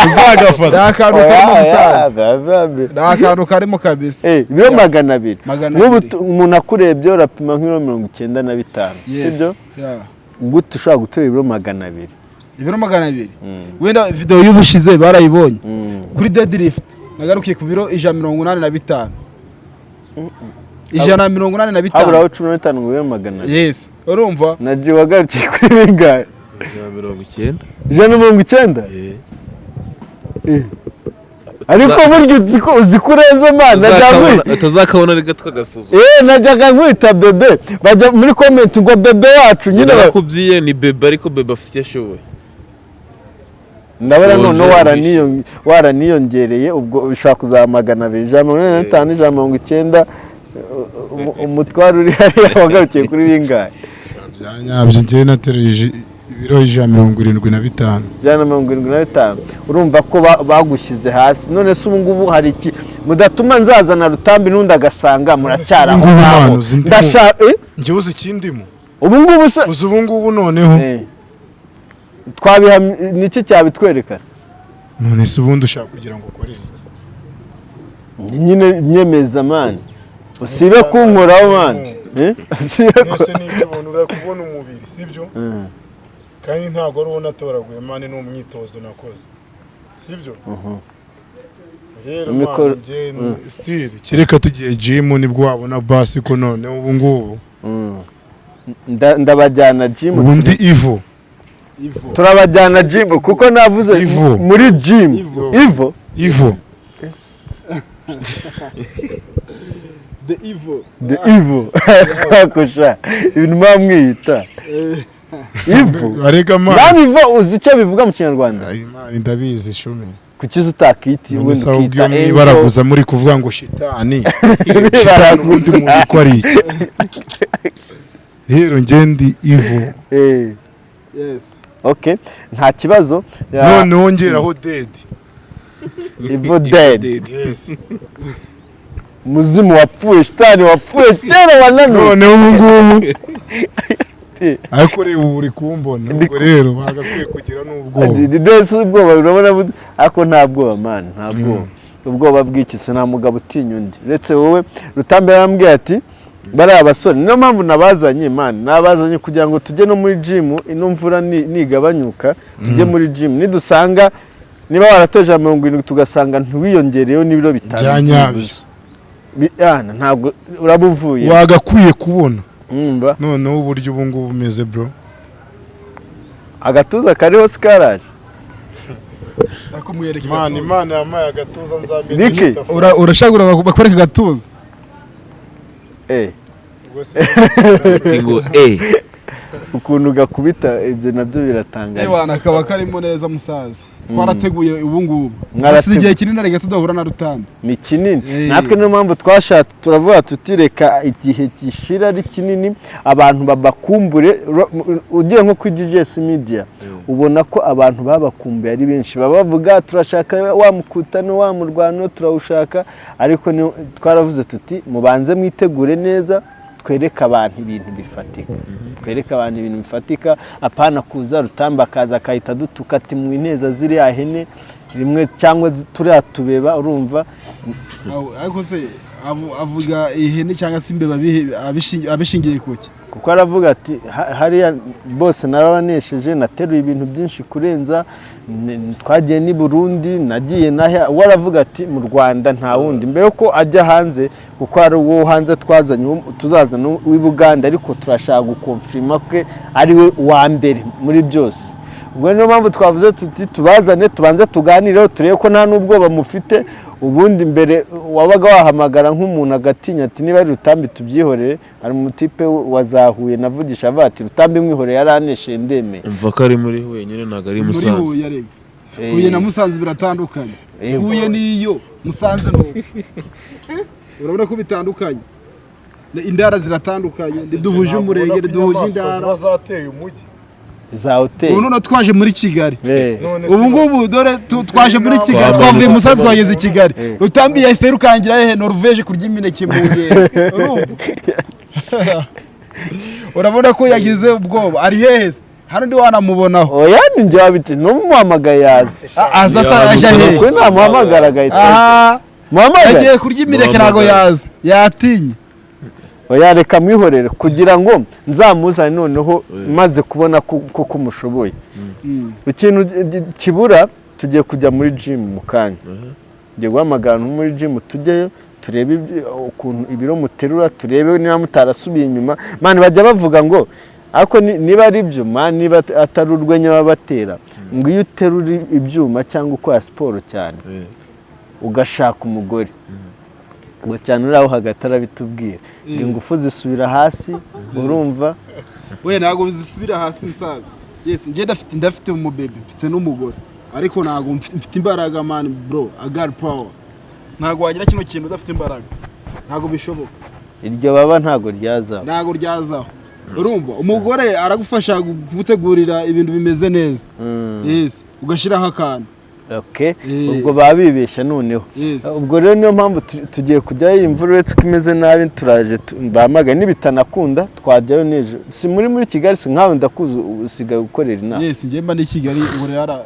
Uzagafata. Ni akantu karimo, musaza, ni akantu karimo kabisa. Ibiro 200. Magana Nk'ubu abiri. Umuntu akurebye urapima nk'ibiro 95, Yes. sibyo? Yeah. Gute ushobora guterura ibiro 200? Ibiro 200, wenda video y'ubushize barayibonye. Kuri deadlift nagarukiye ku biro 185, 185. Haburaho 15 ngo bibe 200. Yes, urumva. Na G wagarukiye kuri bingahe? 190. 190? Ariko burya uzi ko urenze, man, najyaga Utazakabona reka tukagasuzuma. Najyaga nkwita bebe, bajya muri comment ngo bebe wacu nyine Narakubwiye ni bebe, ariko bebe afite icyo ashoboye. Ndabona Shonje, noneho waraniyongereye, ubwo ushobora kuzaba 200, 185, 190. Umutwaro uri hariya wagarukiye kuri bingahe? Bya nyabyo, njyewe nateruye ibiro 175. 175, urumva ko bagushyize hasi. None se ubu ngubu hari iki mudatuma nzazana Rutambi n'undi agasanga muracyari aho Ubu ngubu ngaho? mwana, uzi ndimo. Ndashaka Njyewe uzi ikindimo? Ubu ngubu se? Uzi ubu ngubu noneho? Twabiha niki cyabitwereka se? None se ubundi ushaka kugira ngo ukore iki? Nyine nyemeza, man, usibe kunkoraho, man. Usibe Mwese n'ibyo ubona, uri kubona umubiri, sibyo? Kandi ntabwo ari uwo natoraguye, man, ni umwitozo nakoze, sibyo? Rero man, njye still kereka tugiye gym nibwo wabona basi ko none ubu ngubu Ndabajyana gym. Ubu ndi ivo. Turabajyana gym kuko navuze Ivo. muri gym ivo. Ivo. The evil. The evil kakosha ibintu muba mwiyita ivu. Arega man. Bami ivo, uzi icyo bivuga mu Kinyarwanda? Ay, man, ndabizi shumi. Kuki utakita None ubundi se ahubwo ukita iyo mwibaraguza muri kuvuga ngo shitani shitani, ubundi muzi ko ari iki? Rero njye ndi ivo. Yes. Okay, nta kibazo. Noneho ngeraho dead. Ivo dead. Yes. Muzimu wapfuye, shitani wapfuye kera wananiwe. Noneho ubu ngubu, ariko reba ubu uri kumbona, ubwo rero bagakwiye kugira n'ubwoba. Mbese ubwoba urabona ariko nta bwoba, man, nta bwoba. Ubwoba bw'iki se? Nta mugabo utinya undi uretse wowe. Rutambi yarambwiye ati bariya basore, niyo mpamvu nabazanye, man, nabazanye kugira ngo tujye no muri gym. Ino mvura nigabanyuka tujye muri gym, nidusanga niba warateje 70 tugasanga ntiwiyongereyeho n'ibiro 5 Bya nyabyo. Ntabwo uraba uvuye. Wagakwiye kubona Mwumva? Noneho uburyo ubu ngubu bumeze, bro. Agatuza kariho sikaraje. Akumwereka Imana agatuza. Imana yampaye agatuza nzamenya. Niki? Urashagura bakwereka agatuza. Ngo eh Ukuntu gakubita, ibyo nabyo biratangaje. Ewana, kaba karimo neza, musaza, twarateguye ubu ngubu. Mwarateguye. Hasize igihe kinini ariko tudahura na Rutambi. Ni kinini. Eh. Natwe niyo mpamvu twashatse, turavuga tuti reka igihe gishira ari kinini abantu babakumbure. Ugiye nko kuri GGS Media ubona ko abantu babakumbuye ari benshi, baba bavuga turashaka wa mukutano, wa murwano turawushaka, ariko twaravuze tuti mubanze mwitegure neza, twereke abantu ibintu bifatika, twereke abantu ibintu bifatika, apana kuza Rutamba akaza akahita dutuka ati mwineza ziriya hene rimwe cyangwa turiya tubeba, urumva? Ariko se avuga ihene cyangwa se imbeba abishingiye kuki? Kuko aravuga ati hariya bose narabanesheje, nateruye ibintu byinshi kurenza, twagiye n'i Burundi, nagiye nahe. We aravuga ati mu Rwanda nta wundi, mbere ko ajya hanze, kuko hari uwo hanze twazanye, tuzazana w'i Buganda, ariko turashaka gukonfirima ko ari we wa mbere muri byose. Ubwo niyo mpamvu twavuze tuti tubazane, tubanze tuganireho, turebe ko nta n'ubwoba mufite. Ubundi mbere wabaga wahamagara nk'umuntu agatinya ati niba ari Rutambi tubyihorere. Hari umutipe wazahuye navugisha avuga ati Rutambi mwihoreye, yaraneshe, ndemeye. Umva ko ari muri Huye nyine, ntabwo ari i Muri Musanze. Huye ariko Huye na Musanze biratandukanye. Huye niyo Musanze ni uko, urabona ko bitandukanye. Indara ziratandukanye, ntiduhuje umurenge, ntiduhuje indara. Ziba zateye umujyi. Za hoteli. Ubu none twaje muri Kigali. None Ubu se- ngubu dore twaje muri Kigali, Twamaze twavuye gufata Musanze twageze i Kigali. Eh. Rutambi yahise yirukangira hehe? Norvège kurya imineke mu ngendo. Urumva? Urabona ko yagize ubwoba. Ari hehe se? Hano ndi wanamubonaho. Oya, ni njye wabite, numuhamagaye yaza. Aza se aje hehe? Kuri namuhamagara agahita aza. Aha, Muhamagare. yagiye kurya imineke, ntabwo yaza. Yatinye. Oya, reka mwihorere kugira ngo nzamuzane noneho maze kubona ko kumushoboye. Ikintu kibura, tugiye kujya muri gym mu kanya, ngiye guhamagara abantu muri gym, tujyeyo turebe ukuntu ibiro muterura, turebe niba mutarasubiye inyuma. Man, bajya bavuga ngo, ariko niba ari byo, man, niba atari urwenya baba batera, ngo iyo uterura ibyuma cyangwa ukora siporo cyane, ugashaka umugore, ngo cyane uri aho hagati arabitubwira, ngo ingufu zisubira hasi, urumva? We, ntabwo zisubira hasi, musaza. Yes, njye ndafite umubebe, mfite n'umugore, ariko ntabwo mfite imbaraga, man. Bro, I got power. Ntabwo wagira kino kintu udafite imbaraga, ntabwo bishoboka. Iryo baba ntabwo ryazaba. Ntabwo ryazaho. Urumva, umugore aragufasha kugutegurira ibintu bimeze neza. Yes, ugashyiraho akantu. Okay. Eh. Ubwo baba bibeshya noneho. Yes. Ubwo rero niyo mpamvu tugiye kujyayo, iyi mvura uretse ko imeze nabi, turaje bahamagaye, nibitanakunda twajyayo n'ejo. Si muri Kigali? Si nkawe ndakuzi, usigaye ukorera inama. Yes, njye mba ndi Kigali ubu rero,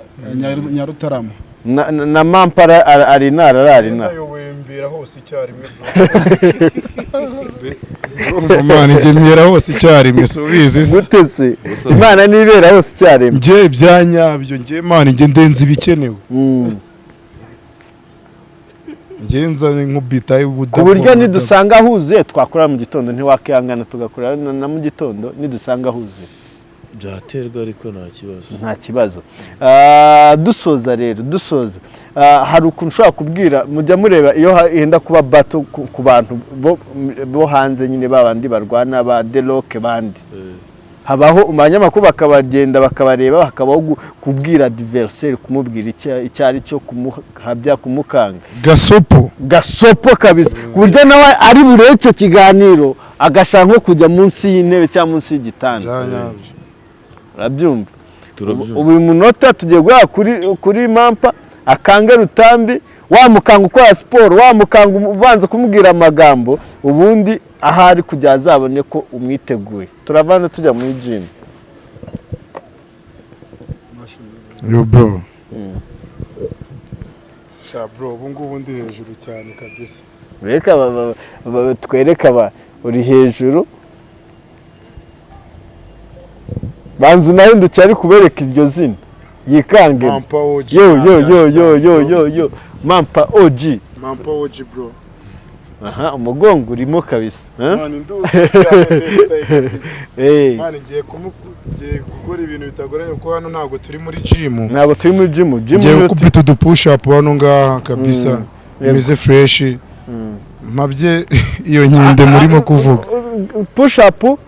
Nyarutarama. Na Mampara ari inara, arara inara. Ndayoboye, mbera hose icyarimwe. Urumva, man, njye mbera hose icyarimwe, si ubizi se? Gute se? Imana nibera hose icyarimwe? Njye bya nyabyo, njye, man, njye ndenze ibikenewe. Njye nza nkubita. Ku buryo nidusanga huzuye twakora mu gitondo, ntiwakihangana tugakora na mu gitondo nidusanga huzuye? Byaterwa, ariko nta kibazo. Nta kibazo. Dusoza rero, dusoza, hari ukuntu ushobora kubwira, mujya mureba iyo henda kuba bato ku bantu bo hanze nyine, ba bandi barwana ba deroke bandi, habaho abanyamakuru bakabagenda bakabareba, hakabaho kubwira adversaire, kumubwira icyo ari cyo, kumuhabya, kumukanga. Gasopo. Gasopo kabisa, ku buryo nawe ari burebe icyo kiganiro agashaka nko kujya munsi y'intebe cyangwa munsi y'igitanda. Bya nyabyo. Urabyumva? Turabyumva. Ubu uyu munota tugiye guhera kuri Mampa, akange Rutambi, wamukanga ukora siporo, wamukanga ubanza kumubwira amagambo, ubundi ahari kugira azabone ko umwiteguye. Turavana tujya muri gym. Yo bro, sha bro, ubu ngubu ndi hejuru cyane kabisa. Reka twereke aba uri hejuru. Banza unahindukiye, ari kubereka iryo zina yikange. Mampa OG. Yo yo yo yo yo yo yo, Mampa OG. Mampa OG, bro. Aha, umugongo urimo kabisa, huh? Man, nduzi cyane next time kabisa. Man, ngiye gukora ibintu bitagoranye kuko hano ntabwo turi muri gym. Ntabwo turi muri gym, gym Ngiye niyo gukubita udu push up hano ngaha kabisa, bimeze fresh, mpabye iyo nkende murimo kuvuga. Push up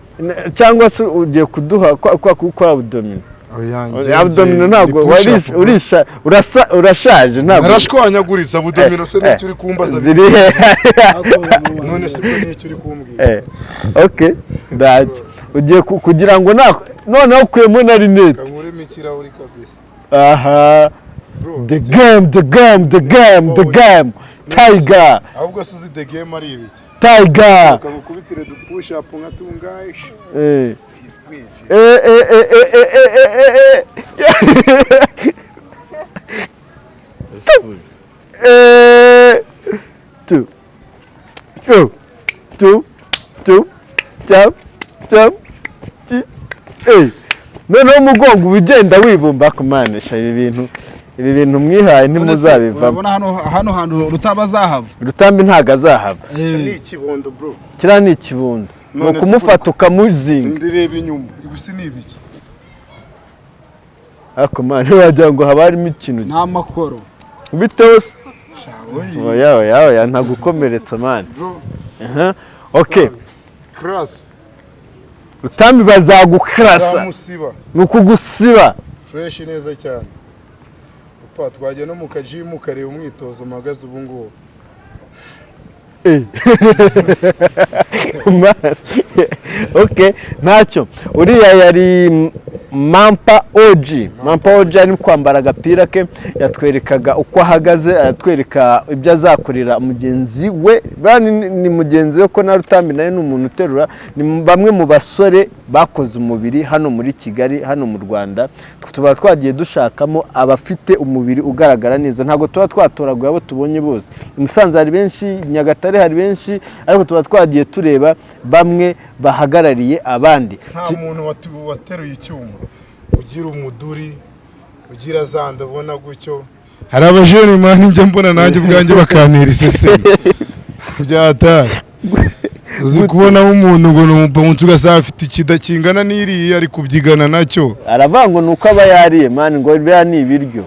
cyangwa se ugiye kuduha kwa gukora abdominaux? Oya, Abdominaux ntabwo ni push up, waris- bro. urisha, urasa, urashaje ntabwo. Narashwanyaguritse. Abdominaux se nicyo uri kumbaza? Ziri he? None se bwo nicyo uri kumbwira? Okay, ntacyo. Ugiye kugira ngo noneho ukuyemo na lunettes. Kankuremo ikirahuri kabisa. Aha. Bro. The game, the game, the game, the game, tiger. Ahubwo se uzi the game ari ibiki? Tiger. Ukagukubitire du push up nka tungahe? Eh eh eh eh eh eh eh eh. Eh, two, two, two, two, jump, jump, eh. Noneho umugongo uba ugenda wibumba. Kumanisha ibi bintu mwihaye, ntimuzabivamo. Urabona hano hantu Rutaba azahava? Rutambi ntabwo azahava. Ni ikibondo, bro. Kiriya ni ikibundo, ni None se ukumufata ukamuzinga. Ndireba inyuma, ibi si ni ibiki? Ariko man, wagira ngo haba harimo ikintu. Nta makoro. Bitewe se? Oya, oya, oya, ntagukomeretsa, man. Bro. Aha, okay. Class. Rutambi bazagukarasa. Zamusiba. Ni ukugusiba. Fresh neza cyane, papa. Twajya no mu kajimu ukareba umwitozo mpagaze ubu ngubu. Man. Okay, ntacyo. Uriya yari Mampa OG. Mampa OG ari kwambara agapira ke, yatwerekaga uko ahagaze, aratwereka ibyo azakorera mugenzi we. Bani ni mugenzi we ko na Rutambi nawe ni umuntu uterura, ni bamwe mu basore bakoze umubiri hano muri Kigali, hano mu Rwanda. Tuba twagiye dushakamo abafite umubiri ugaragara neza, ntabwo tuba twatoraguye abo tubonye bose. I Musanze hari benshi, Nyagatare hari benshi, ariko tuba twagiye tureba bamwe bahagarariye abandi. Nta muntu wateruye icyuma ugira umuduri, ugira za ndabona gutyo. Hari abajene man njya mbona nanjye ubwanjye bakantera isesemi byatari. Uzi kubona umuntu ngo ni umubounce, ugasanga afite ikida kingana n'iriya ari kubyigana nacyo. Aravuga ngo ni uko aba yariye man, ngo biriya ni ibiryo.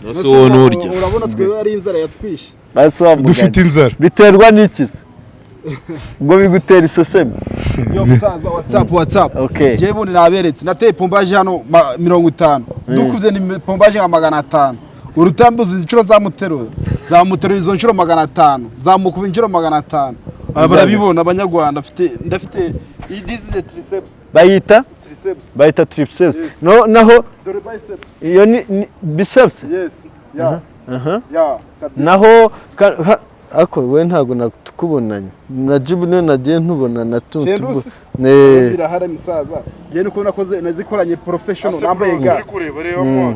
Nose wowe nturya. Urabona twebwe ari inzara yatwishe. Basi wa mugani. Dufite inzara. Biterwa n'iki se? Ngo bigutera isesemi. Yo musaza, what's up, what's up? Okay. Jewe bundi naberetse nateye pompage hano 50, dukubye ni pompage nka 500. Urutambi uzi inshuro nzamuterura, nzamuterura izo nshuro 500, nzamukuba inshuro 500. Aba barabibona abanyarwanda, mfite ndafite iyi, this is a triceps. Bayita Triceps. Bayita triceps. Yes. No, naho Dore biceps. Iyo ni biceps. Yes, yeah, yeah, kabisa. Naho ako we ntabwo natukubonanye na Jibu, niwe nagiye ntubona na tu Kendusi. Ne. Zirahari musaza, njye nuko nakoze nazikoranye professional, nambaye ga. Kureba reba mo.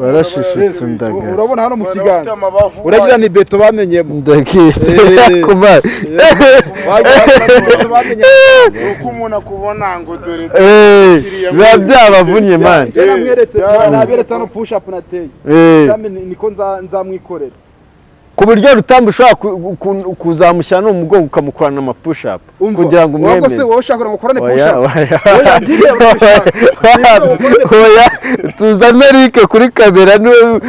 Yarashishutse ndaga. Urabona hano mu kiganza uragira ni beto bamenyemo. Ndakise kuba. Wagira ni beto bamenyemo. Uko umuntu akubona ngo dore Biba byabavunnye man. Njye namweretse, naberetse hano push up nateye. Kandi niko nzamwikorera. Ku buryo Rutambi ushobora kuzamushyira no mu mugongo ukamukorana ama push up Umva, kugira ngo wowe se umwemeze. wowe ushaka ngo ukorane push Oya, up? oya. Oya, ngiye urabishaka. Oya, tuzane Eric kuri kamera niwe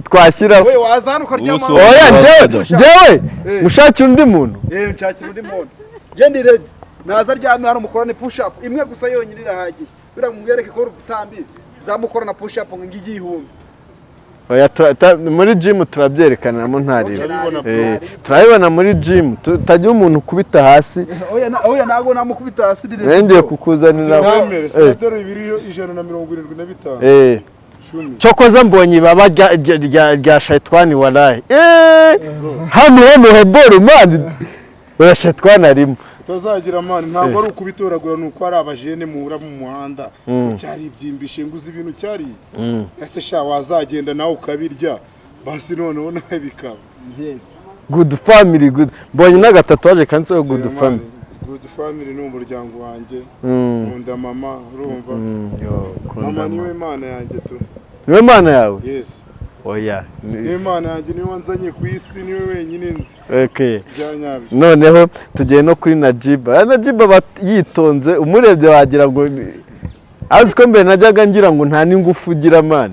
twashyiraho. Wowe waza hano ukaryama. Ubuso. Oya, njyewe njyewe mushakira undi muntu. Nshakira undi muntu. Njye ndi ready. Naza aryame hano mukorane push up imwe gusa yonyine irahagije. Bira mwereke ko Rutambi nzamukorana push up ngo 1000. Oya, muri gym turabyerekanamo ntarira. Okay. Turabibona muri gym, tutagira umuntu ukubita hasi. Oya, oya, ntabwo namukubita hasi, ndi ready. Ngiye kukuzanira. Mwemere senateri ibiri 175. Cyokoza mbonye ibaba rya shayitwani waraye. Hano hano heboro man, oya, shayitwani arimo. Utazagira man, ntabwo ari ukubitoragura, ni uko hari abajene muhura mu muhanda cyaribyimbishe ngo uzi ibintu cyariye ese sha wazagenda nawe ukabirya basi noneho nawe bikaba. Yes. Good family, good. Mbonye n'agatatuwaje kanditseho good family. Good family ni umuryango wanjye. Nkunda mama, urumva? Yo, kunda mama niwe mama. Mana yanjye tu. Niwe mana yawe? Yes. Oya. Niwe mana yanjye, niwe wanzanye ku isi, niwe wenyine nzi bya nyabyo. Noneho tugiye no kuri Najiba. Najiba aba yitonze, umurebye wagira ngo azi ko mbere najyaga ngira ngo nta n'ingufu ugira man,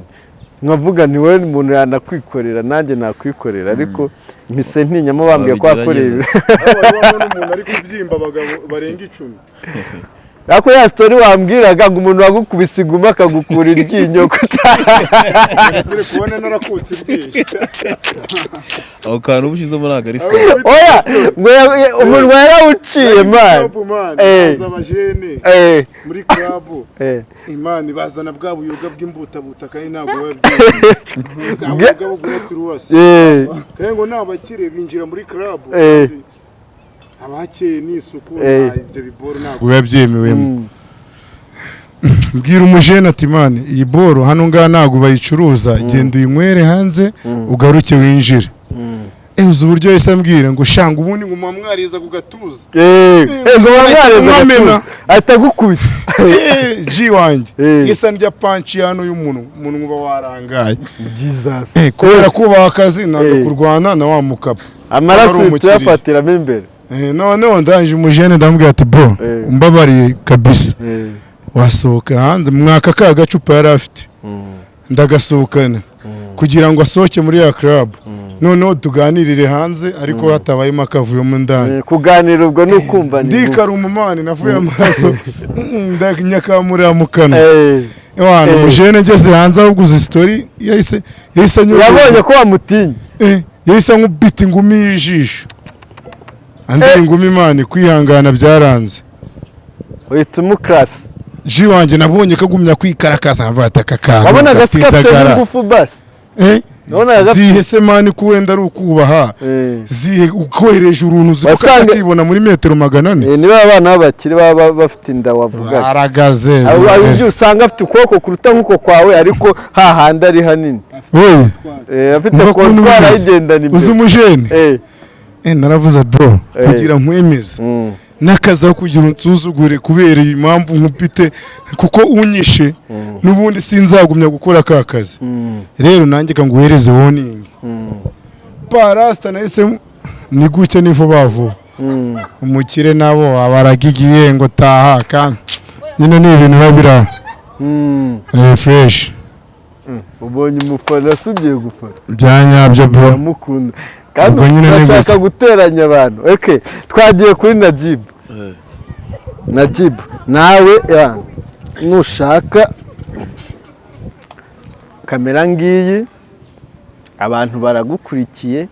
nkavuga nti wowe umuntu yanakwikorera nanjye nakwikorera, ariko mpise ntinyamo bambwiye ko wakoreye. Wabigerageza. Aho wari wabona umuntu ari kubyimba abagabo barenga 10? Ariko ya story wambwiraga ngo umuntu wagukubise iguma akagukura iryinyo Ese kubona narakutse iryinyo? Aho kantu uba ushyizemo ntabwo ari sawa. Oya, ngo umunwa yarawuciye man. Club, man, baza abajene muri club, imana bazana bwa buyoga bw'imbutabuta kandi ntabwo biba byemewe, bwa buyoga bugura turuwasi, kandi ngo ni abakire binjira muri club, abakeye n'isuku, nta ibyo biboro ntabwo biba byemewemo. Mbwira umujene ati: "Man, iyi boro hano ngaha ntabwo bayicuruza, genda uyinywere hanze ugaruke winjire." Uzi uburyo yahise ambwira ngo shanga ubundi ngo muba mwariza ku gatuza? Ngo bamwareze Mwamena. agatuza ahita agukubita. Ji wanjye, isa ndya punch hano y'umuntu, umuntu uba warangaye. Jesus. Kubera kubaha akazi ntabwo kurwana na wa mukapa. Amaraso Aba ari umukiriya. tuyafatiramo imbere. Noneho ndangije umujene ndamubwira ati: "Bro, umbabariye kabisa, wasohoka hanze." Mwaka ka gacupa yari afite ndagasohokana kugira ngo asohoke muri ya club, noneho tuganirire hanze ariko hatabayemo akavuyo mo ndani. Kuganira ubwo ni ukumva ni Ndikara umumani navuye amaraso, nyakamurira mu kanwa. Ewana, umujene ngeze hanze ahubwo uzi story yahise anyura. Yabonye ko wamutinye. Yahise ankubita ingumi y'ijisho, andi ingumi, imana kwihangana byaranze. Uhita umukarasi. Ji wanjye nabonye kagumya kwikarakasa, nkavuga ati aka kantu Wabonaga gafite gafite isagara. n'ingufu basi. Eh? Wabonaga gafite- Zihe se man, ko wenda ari ukubaha? Zihe ukohereje uruntu uzi ko kakibona muri metero 400? Niba abana b'abakire baba bafite inda wavugaga. Baragaze. Abo ibyo usanga afite ukuboko kuruta nk'uko kwawe, ariko hahandi ari hanini. Wowe Afite Umva ukuntu kontwari bimeze. ayigendana Uzi imbere. umujene? Naravuze bro, kugira nkwemeze n'akazi aho kugira unsuzugure kubera iyi mpamvu nkupite, kuko unyishe n'ubundi sinzagumya gukora ka kazi. Rero nanjye kanguhereze warning. Parasita nahise ni gutya, ni vuba vuba. Umukire nabo abaragigiye ngo taha, kandi nyine ni ibintu biba biri aho. Fresh. Ubonye umufana se ugiye gufana? Bya nyabyo bro. Uramukunda kandi Ubwo nyine ni urashaka gutya. guteranya abantu. Okay, twagiye kuri Najib. Najib nawe ya, nushaka kamera ngiyi, abantu baragukurikiye.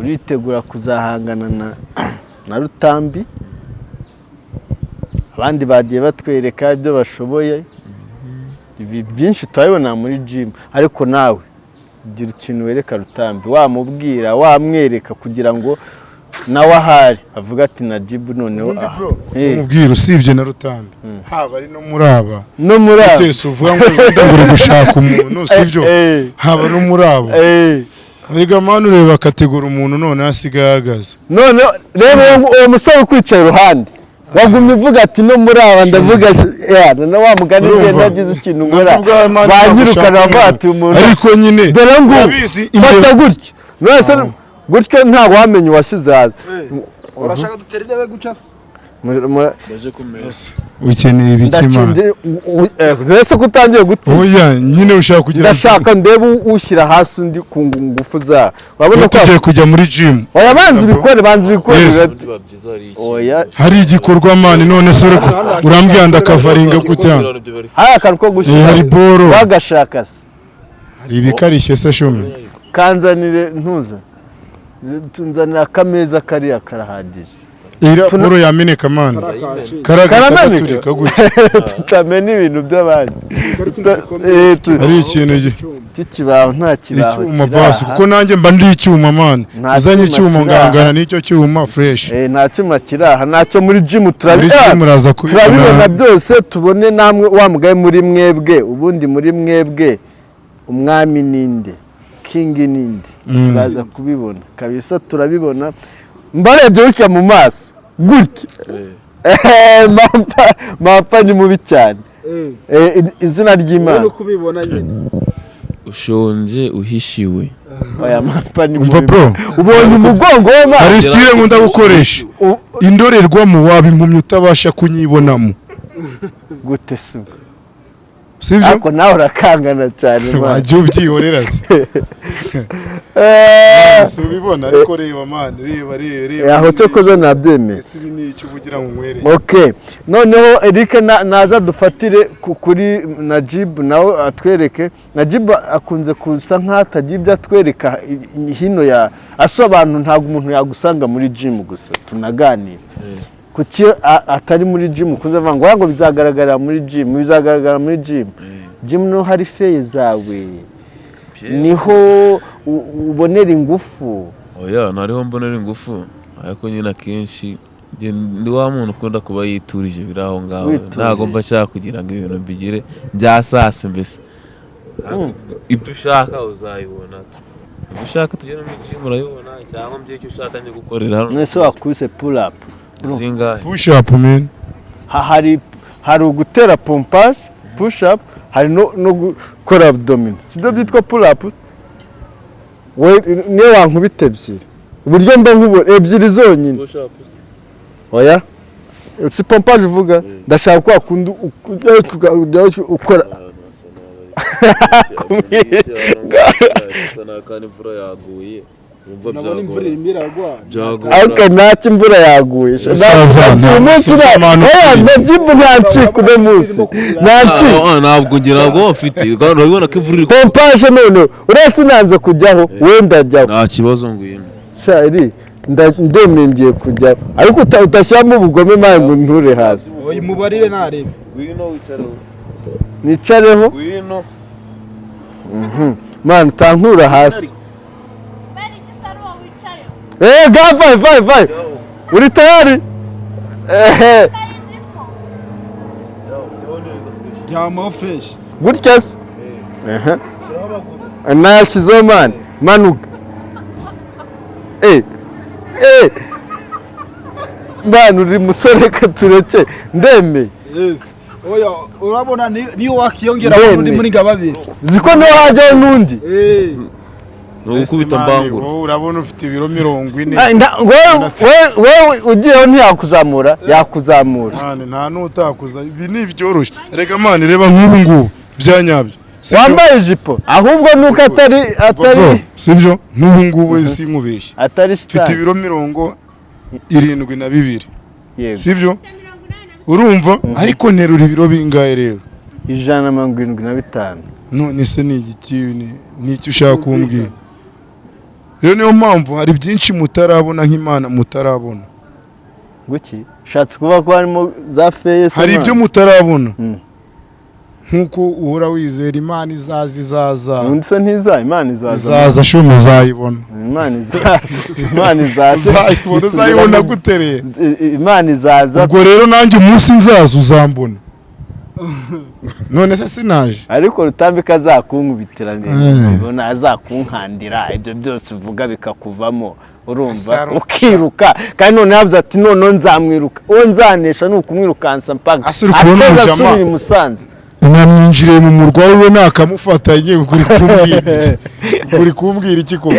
Uritegura kuzahangana na Rutambi. Abandi bagiye batwereka ibyo bashoboye, ibi byinshi turabibona muri gym, ariko nawe gira ikintu wereka Rutambi, wamubwira, wamwereka, kugira ngo nawe ahari avuga ati Najib noneho Ubundi aha. bro, umubwira usibye na Rutambi, haba ari no muri aba No muri aba. Byose uvuga ngo wenda ngo uri gushaka umuntu, sibyo? Haba no muri abo. Erega man, ureba akategura umuntu none asigaye ahagaze. None reba uwo musore ukwicaye iruhande, wagumye uvuga ati no muri aba, ndavuga ya na wa mugani Urumva? ngenda nagize ikintu nkora Nabwo ubwawe man banyirukana, ntabwo bavuga ushaka ati umuntu ariko nyine dore ngubu urabizi fata gutya none se gutya ntabwo wamenya uwashyize hasi. Urashaka dutera intebe guca se? Baje ku meza. Ukeneye ibiki man? Ndakinde ese ko utangiye gutsinda? Oya nyine, ushaka kugira Ndashaka ndebe ushyira hasi undi ku ngufu zawe, urabona iyo ko tugiye kujya muri gym. Oya, banza ubikore, banza ubikore. Yes. Biba byiza hari iki? Oya. Hari igikorwa man, none se urambwira ndakavaringa gutya? Hari akantu ko gushyira Hari boro. wagashaka se? Hari ibikarishye se shumi? Kanzanire ntuza tunzanira akameza, kariya karahagije. Iriya boro yameneka man, kariya Karameneka? gaturika gutya. Tutamena ibintu by'abandi. Hari ikintu Cy'ikibaho, nta kibaho icyuma kiri basi aha. kuko nanjye mba ndi icyuma man. Nta Uzanye cyuma icyuma kiri aha. ngangana n'icyo cyuma fresh. Nta cyuma kiri aha, ntacyo muri gym. Muri gym uraza Turabibona kubibona. byose, tubone namwe wa mugaye muri mwebwe. Ubundi muri mwebwe umwami ninde, king ninde? Turaza kubibona kabisa, turabibona. Mbarebye gutya mu maso gutya, mapa mapa ni mubi cyane. Izina ry'Imana. Uri kubibona nyine. Ushonje uhishiwe. Oya, mapa ni Umva mubi. bro, Ubonye umugongo we hari man? style nkunda gukoresha: indorerwamo waba impumyi utabasha kunyibonamo. Gute se ubwo? Sibyo? Ariko nawe urakangana cyane man. Wajya ubyihorera se? Si ubibona? Ariko reba man, reba reba reba. Aho cyo koza nabyemeye. Ese ibi ni icyo uba ugira ngo nkwereke? Ok, noneho Eric naza dufatire kuri Najib, nawe atwereke. Najib akunze kusa nk'atagira ibyo atwereka hino ya asobanura. Ntabwo umuntu yagusanga muri gym gusa tunaganira. Kuki atari muri gym? Ukunze avuga ngo ngo bizagaragarira muri gym, bizagaragara muri gym. Gym niho hari feye zawe, niho ubonera ingufu. Oya, ntariho mbonera ingufu, ariko nyine akenshi njye ndi wa muntu ukunda kuba yiturije biri aho ngaho. Witurije. Ntabwo mba nshaka kugira ngo ibintu mbigire bya sasi mbese. Ariko ibyo ushaka uzayibona, ibyo ushaka tugere muri gym urabibona, cyangwa mbye icyo ushaka njye gukorera hano. Mwese wakubise pull up? Zingahe? Push up man. Hari ugutera pompage, push up, hari no gukora abdominaux, sibyo byitwa pull up? We niyo wankubita ebyiri, uburyo mba nkubona ebyiri zonyine. Push up. Oya, si pompage uvuga? Ndashaka kwa kundi ukora. Asa nabi kandi imvura yaguye. Urumva Nabona imvura byagora. irimo iragwa. Byagora. Ariko ntacyo, imvura yaguye. Musaza, Uyu munsi Superman. Oya, Najibu ntancika uno munsi, ntancika. Ntabwo njye ntabwo mfite, urabibona ko imvura iri Pompage none uriya sinanze kujyaho, wenda ajyaho. Nta kibazo, ngwino. Shari ndemeye, ngiye kujyaho, ariko utashyiramo ubugome mpamvu nture hasi. Oya, mubarire ntarebe. Ngwino wicareho. Nicareho. Ngwino. Mwana, utankura hasi. Eh, ga vai vai vai. Uri tayari? Eh, Ryamaho fresh. Gutya se? Ehe. Nayashyizeho man. Manuka. Eh. Eh. Mwana, uri musore, ka tureke. Ndemeye. Yes. Oya, urabona niyo wakiyongera Ndemeye. undi muri nga babiri. Ziko niho hajyaho n'undi. Eh. Ni ugukubita mbangura. Wowe urabona ufite ibiro 40. Ah, wewe ugiyeho ntiyakuzamura, yakuzamura. Man, nta n'utakuza, ibi ni ibyoroshye. Reka man, reba nk'ubu ngubu bya nyabyo. Sibyo? Wambaye ijipo ahubwo nuko atari Bro, sibyo, n'ubu ngubu sinkubeshye, atari mfite shitani. ibiro 72. Yego. Sibyo, urumva, ariko nterura ibiro bingahe rero? 175. None se ni igiki, ni icyo ushaka kumbwira rero? Niyo mpamvu hari byinshi mutarabona, nk'Imana mutarabona. Guki ushatse kuvuga ko harimo za feye se? Hari Mwana? ibyo mutarabona. Nk'uko uhora wizera Imana izaza, izaza. Ubundi se ntiza? Imana izaza. Izaza shumi, uzayibona. Imana izaza, Imana izaza. Uzayibona, uzayibona gute rero? Imana izaza. Ubwo rero nanjye umunsi nzaza uzambona. None se sinaje? Ariko Rutambika azakunkubitira neza. Ubona azakunkandira ibyo byose uvuga bikakuvamo, urumva? Asaro. Ukiruka kandi noneho yavuze ati noneho nzamwiruka, uwo nzanesha ni ukumwirukansa mpaka Ase uri kubona ateze umujama? asubira i Musanze. Namwinjiriye mu murwa wiwe nakamufatanye. Uri kumbwira iki? Uri kumbwira iki koko?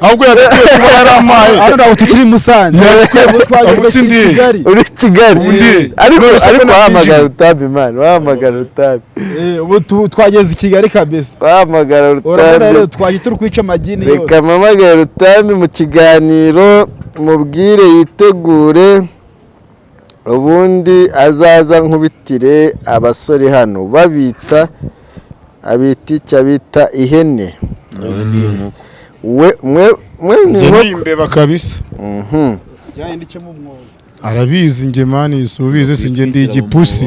Ahubwo yagakwiye kuba yaramaye. Hano ntabwo tukiri i Musanze. Yagakwiye Twageze Ubu si i ndi. Kigali. Uri Kigali. Ubundi Ariko none se ko ariko wahamagara natinjiye? Rutambi man, wahamagara Rutambi. Eh, ubu twageze i Kigali kabisa. Wahamagara Urabona rero, Rutambi. twaje turi kwica amagini yose. Reka mpamagare Rutambi mu kiganiro, mubwire yitegure, ubundi azaza nkubitire abasore hano babita, abita icyo abita ihene. Nawe ni inkoko. We mwe mwe ni Njye ni inkoko. imbeba kabisa. Yayindi icamo umwobo. Arabizi njye man, si ubizi si njye ndi igipusi.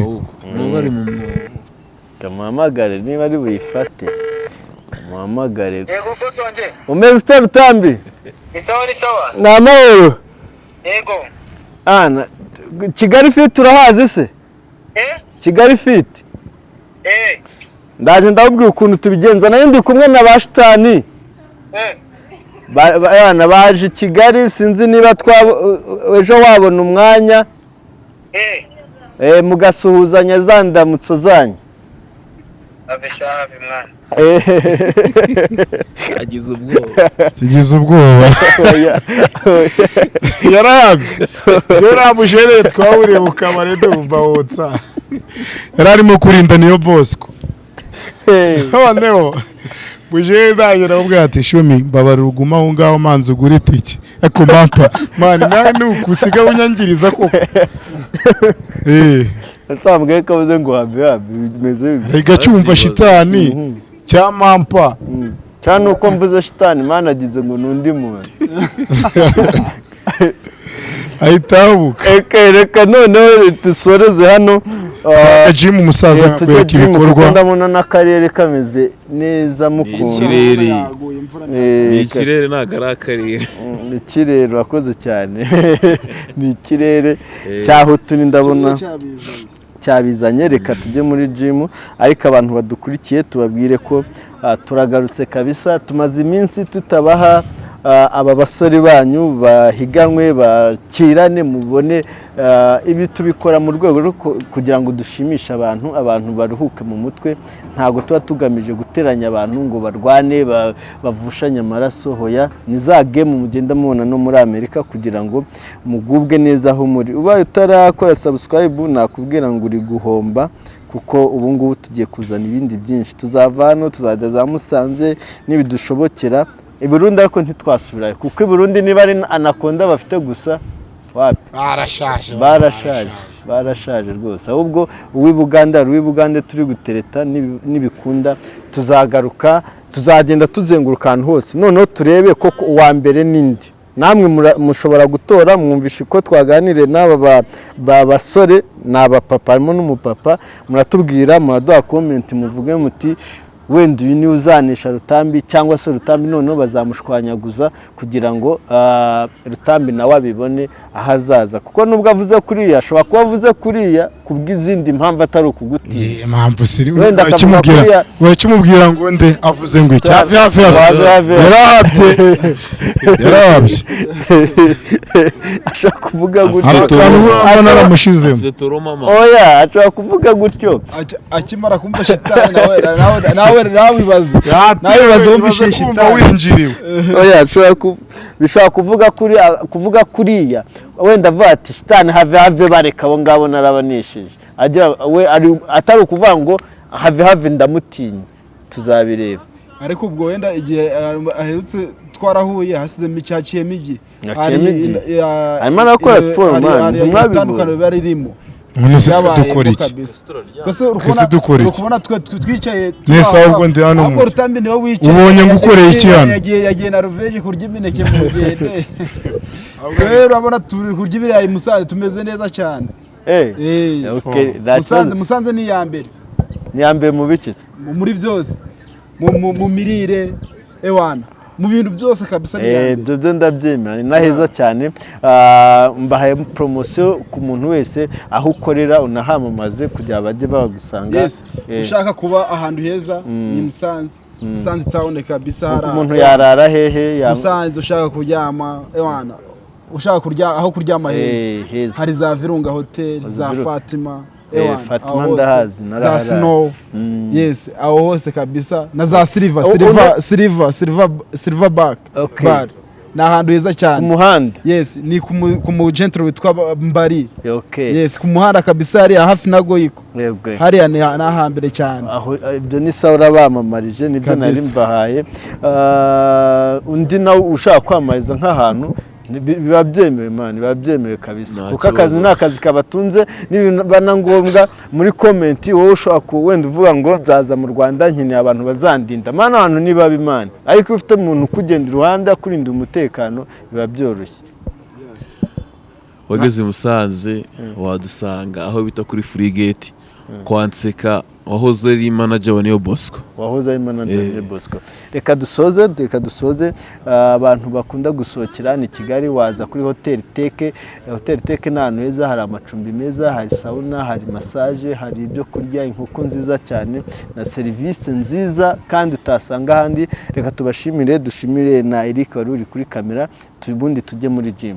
Nuba ari mu mwobo. Kamuhamagare niba ari buyifate, muhamagare. Yego, boss wanjye. Umeze ute, Rutambi? Ni sawa, ni sawa. Ni amahoro? Yego. Ah, Kigali Fit urahazi se? Eh? Kigali Fit. Eh. Ndaje ndababwira ukuntu tubigenza, nayo ndi kumwe na ba shitani. Eh. Bana baje i Kigali, sinzi niba ejo wabona umwanya. Eh. Mugasuhuzanya za ndamutso zanyu. Ave sha, have mwana. Agize ubwoba. Kigize ubwoba. Oya, oya. Yarabye yaramushereye, twahuriye mu kabari ndumva wotsa, yari arimo kurinda niyo Bosco. Noneho buje ndaje ndamubwira ati: "Shumi, mbabarira ugume aho ngaho, manzi ugure itike." Ariko mampa man, nawe nukusiga unyangiriza koko, eh. Asambwe ko avuze ngo habe habe bimeze bite? Reka cyumva shitani cya mampa. Cyane uko mvuze shitani mana agize ngo ni undi muntu. Ahita ahubuka. Reka reka noneho dusoreze hano. Jimu umusaza tujye akwereka gym, kuko ibikorwa. Ndabona n'akarere kameze neza mukunda. Ikirere. Yaguye imvura. Ni ikirere, ntabwo ari akarere. Ni ikirere, urakoze cyane, ni ikirere Eh. cyaho turi ndabona Cyabizanye. Cyabizanye. Reka tujye muri jimu, ariko abantu badukurikiye tubabwire ko turagarutse kabisa. Tumaze iminsi tutabaha aba basore banyu bahiganwe, bakirane, mubone ibi tubikora mu rwego rwo kugira ngo dushimishe abantu, abantu baruhuke mu mutwe. Ntabwo tuba tugamije guteranya abantu ngo barwane, bavushanye amaraso, hoya. Ni za game mugenda mubona no muri Amerika kugira ngo mugubwe neza aho muri. Ubaye utarakora subscribe, nakubwira ngo uri guhomba, kuko ubu ngubu tugiye kuzana ibindi byinshi. Tuzava hano tuzajya za Musanze nibidushobokera, i Burundi, ariko ntitwasubirayo kuko i Burundi niba ari anaconda bafite gusa, wapi. Barashaje. Barashaje, barashaje rwose. Ahubwo uw'i Buganda, hari uw'i Buganda turi gutereta, nibikunda tuzagaruka, tuzagenda tuzenguruka ahantu hose, noneho turebe koko uwa mbere n'indi. Namwe mushobora gutora. Mwumvishe ko twaganiriye n'aba basore, ni abapapa, harimo n'umupapa. Muratubwira, muraduha comment, muvuge muti wenda uyu niwe uzanisha Rutambi, cyangwa se Rutambi noneho bazamushwanyaguza, kugira ngo Rutambi nawe abibone ahazaza, kuko nubwo avuze kuriya, ashobora kuba avuze kuriya kubw'izindi mpamvu atari ukugutinya. Impamvu siri Wenda akavuga urakimubwira kuriya- urakimubwira ngo nde avuze ngo iki? Hafi hafi hafi. Hafi, hafi. Yarahabye, yarahabye. Ashobora kuvuga gutyo. Afite Akantu urabona naramushizemo. Afite trauma ma. Oya, ashobora kuvuga gutyo. Akimara kumva shitani, nawe ibaze, nawe ibaze wumvise kumva shitani. Winjiriwe. Oya, ashobora bishobora kuvuga kuri kuvuga kuriya, wenda avuga ati shitani have have, bareka abo ngabo narabanesheje, agira we ari atari ukuvuga ngo have have ndamutinya. Tuzabireba. Ariko ubwo wenda igihe aherutse twarahuye hasizemo icyaciyemo igihe. Haciyemo igihe. Arimo arakora siporo, man, ntimwabibonye? Itandukaniro biba ririmo. None se Byabayemo dukora iki? kabisa. Twese Twese dukora iki? uri kubona twe twicaye. Nese ahubwo ndi hano ahubwo mu- Rutambi niwe wicaye. Ubonye ngo ukoreye iki hano? Yagiye na Ruveje kurya imineke mu rugendo. Rero urabona turi kurya ibirayi i Musanze, tumeze neza cyane. Okay, nta Musanze kibazo. Musanze ni iya mbere. Ni iya mbere mu biki se? Muri byose, mu mirire, ewana, mu bintu byose kabisa ni iya mbere. Ibyo byo ndabyemera, ni na heza cyane. Mbahaye poromosiyo ku muntu wese, aho ukorera unahamamaze kugira ngo bajye bagusanga. Yes, ushaka kuba ahantu heza ni Musanze, Musanze town kabisa hari Umuntu yarara hehe? Musanze ushaka kuryama, ewana, ushaka kurya aho kuryama heza, Heza. hari za Virunga Hotel, za Virunga. Fatima, ewana, Fatima aho hose, ndahazi, za naraharaye. Snow, yes, aho hose kabisa, na za Silver, Silver Back Bar ni ahantu heza Ku cyane. muhanda? Yes, ni ku mu gentle witwa Mbari. Yes, ku muhanda kabisa, hariya hafi na Goyiko. Hariya ni ahambere cyane. Aho ibyo ni sawa, urabamamarije, nibyo nari Kabisa. mbahaye. Undi nawe ushaka kwamamariza nk'ahantu biba byemewe, man, biba byemewe kabisa. Nta Kuko akazi kibazo. ni akazi kabatunze. Nibiba na ngombwa muri comment, wowe ushobora wenda uvuga ngo nzaza mu Rwanda, nkeneye abantu bazandinda. Man, abantu ni babi, man, ariko iyo ufite umuntu ukugenda iruhande akurinda umutekano biba byoroshye. Wageze i Musanze wadusanga aho bita kuri Frigate kwa Nseka, wahoze ari manager wa Niyo Bosco. Wahoze ari manager wa Bosco. Reka dusoze. Abantu bakunda gusohokera hano i Kigali, waza kuri Hoteli Teke. Hoteli Teke ni ahantu heza, hari amacumbi meza, hari sauna, hari massage, hari ibyo kurya, inkoko nziza cyane na serivisi nziza kandi utasanga ahandi. Reka tubashimire, dushimire na Eric wari uri kuri kamera, ubundi tujye muri gym.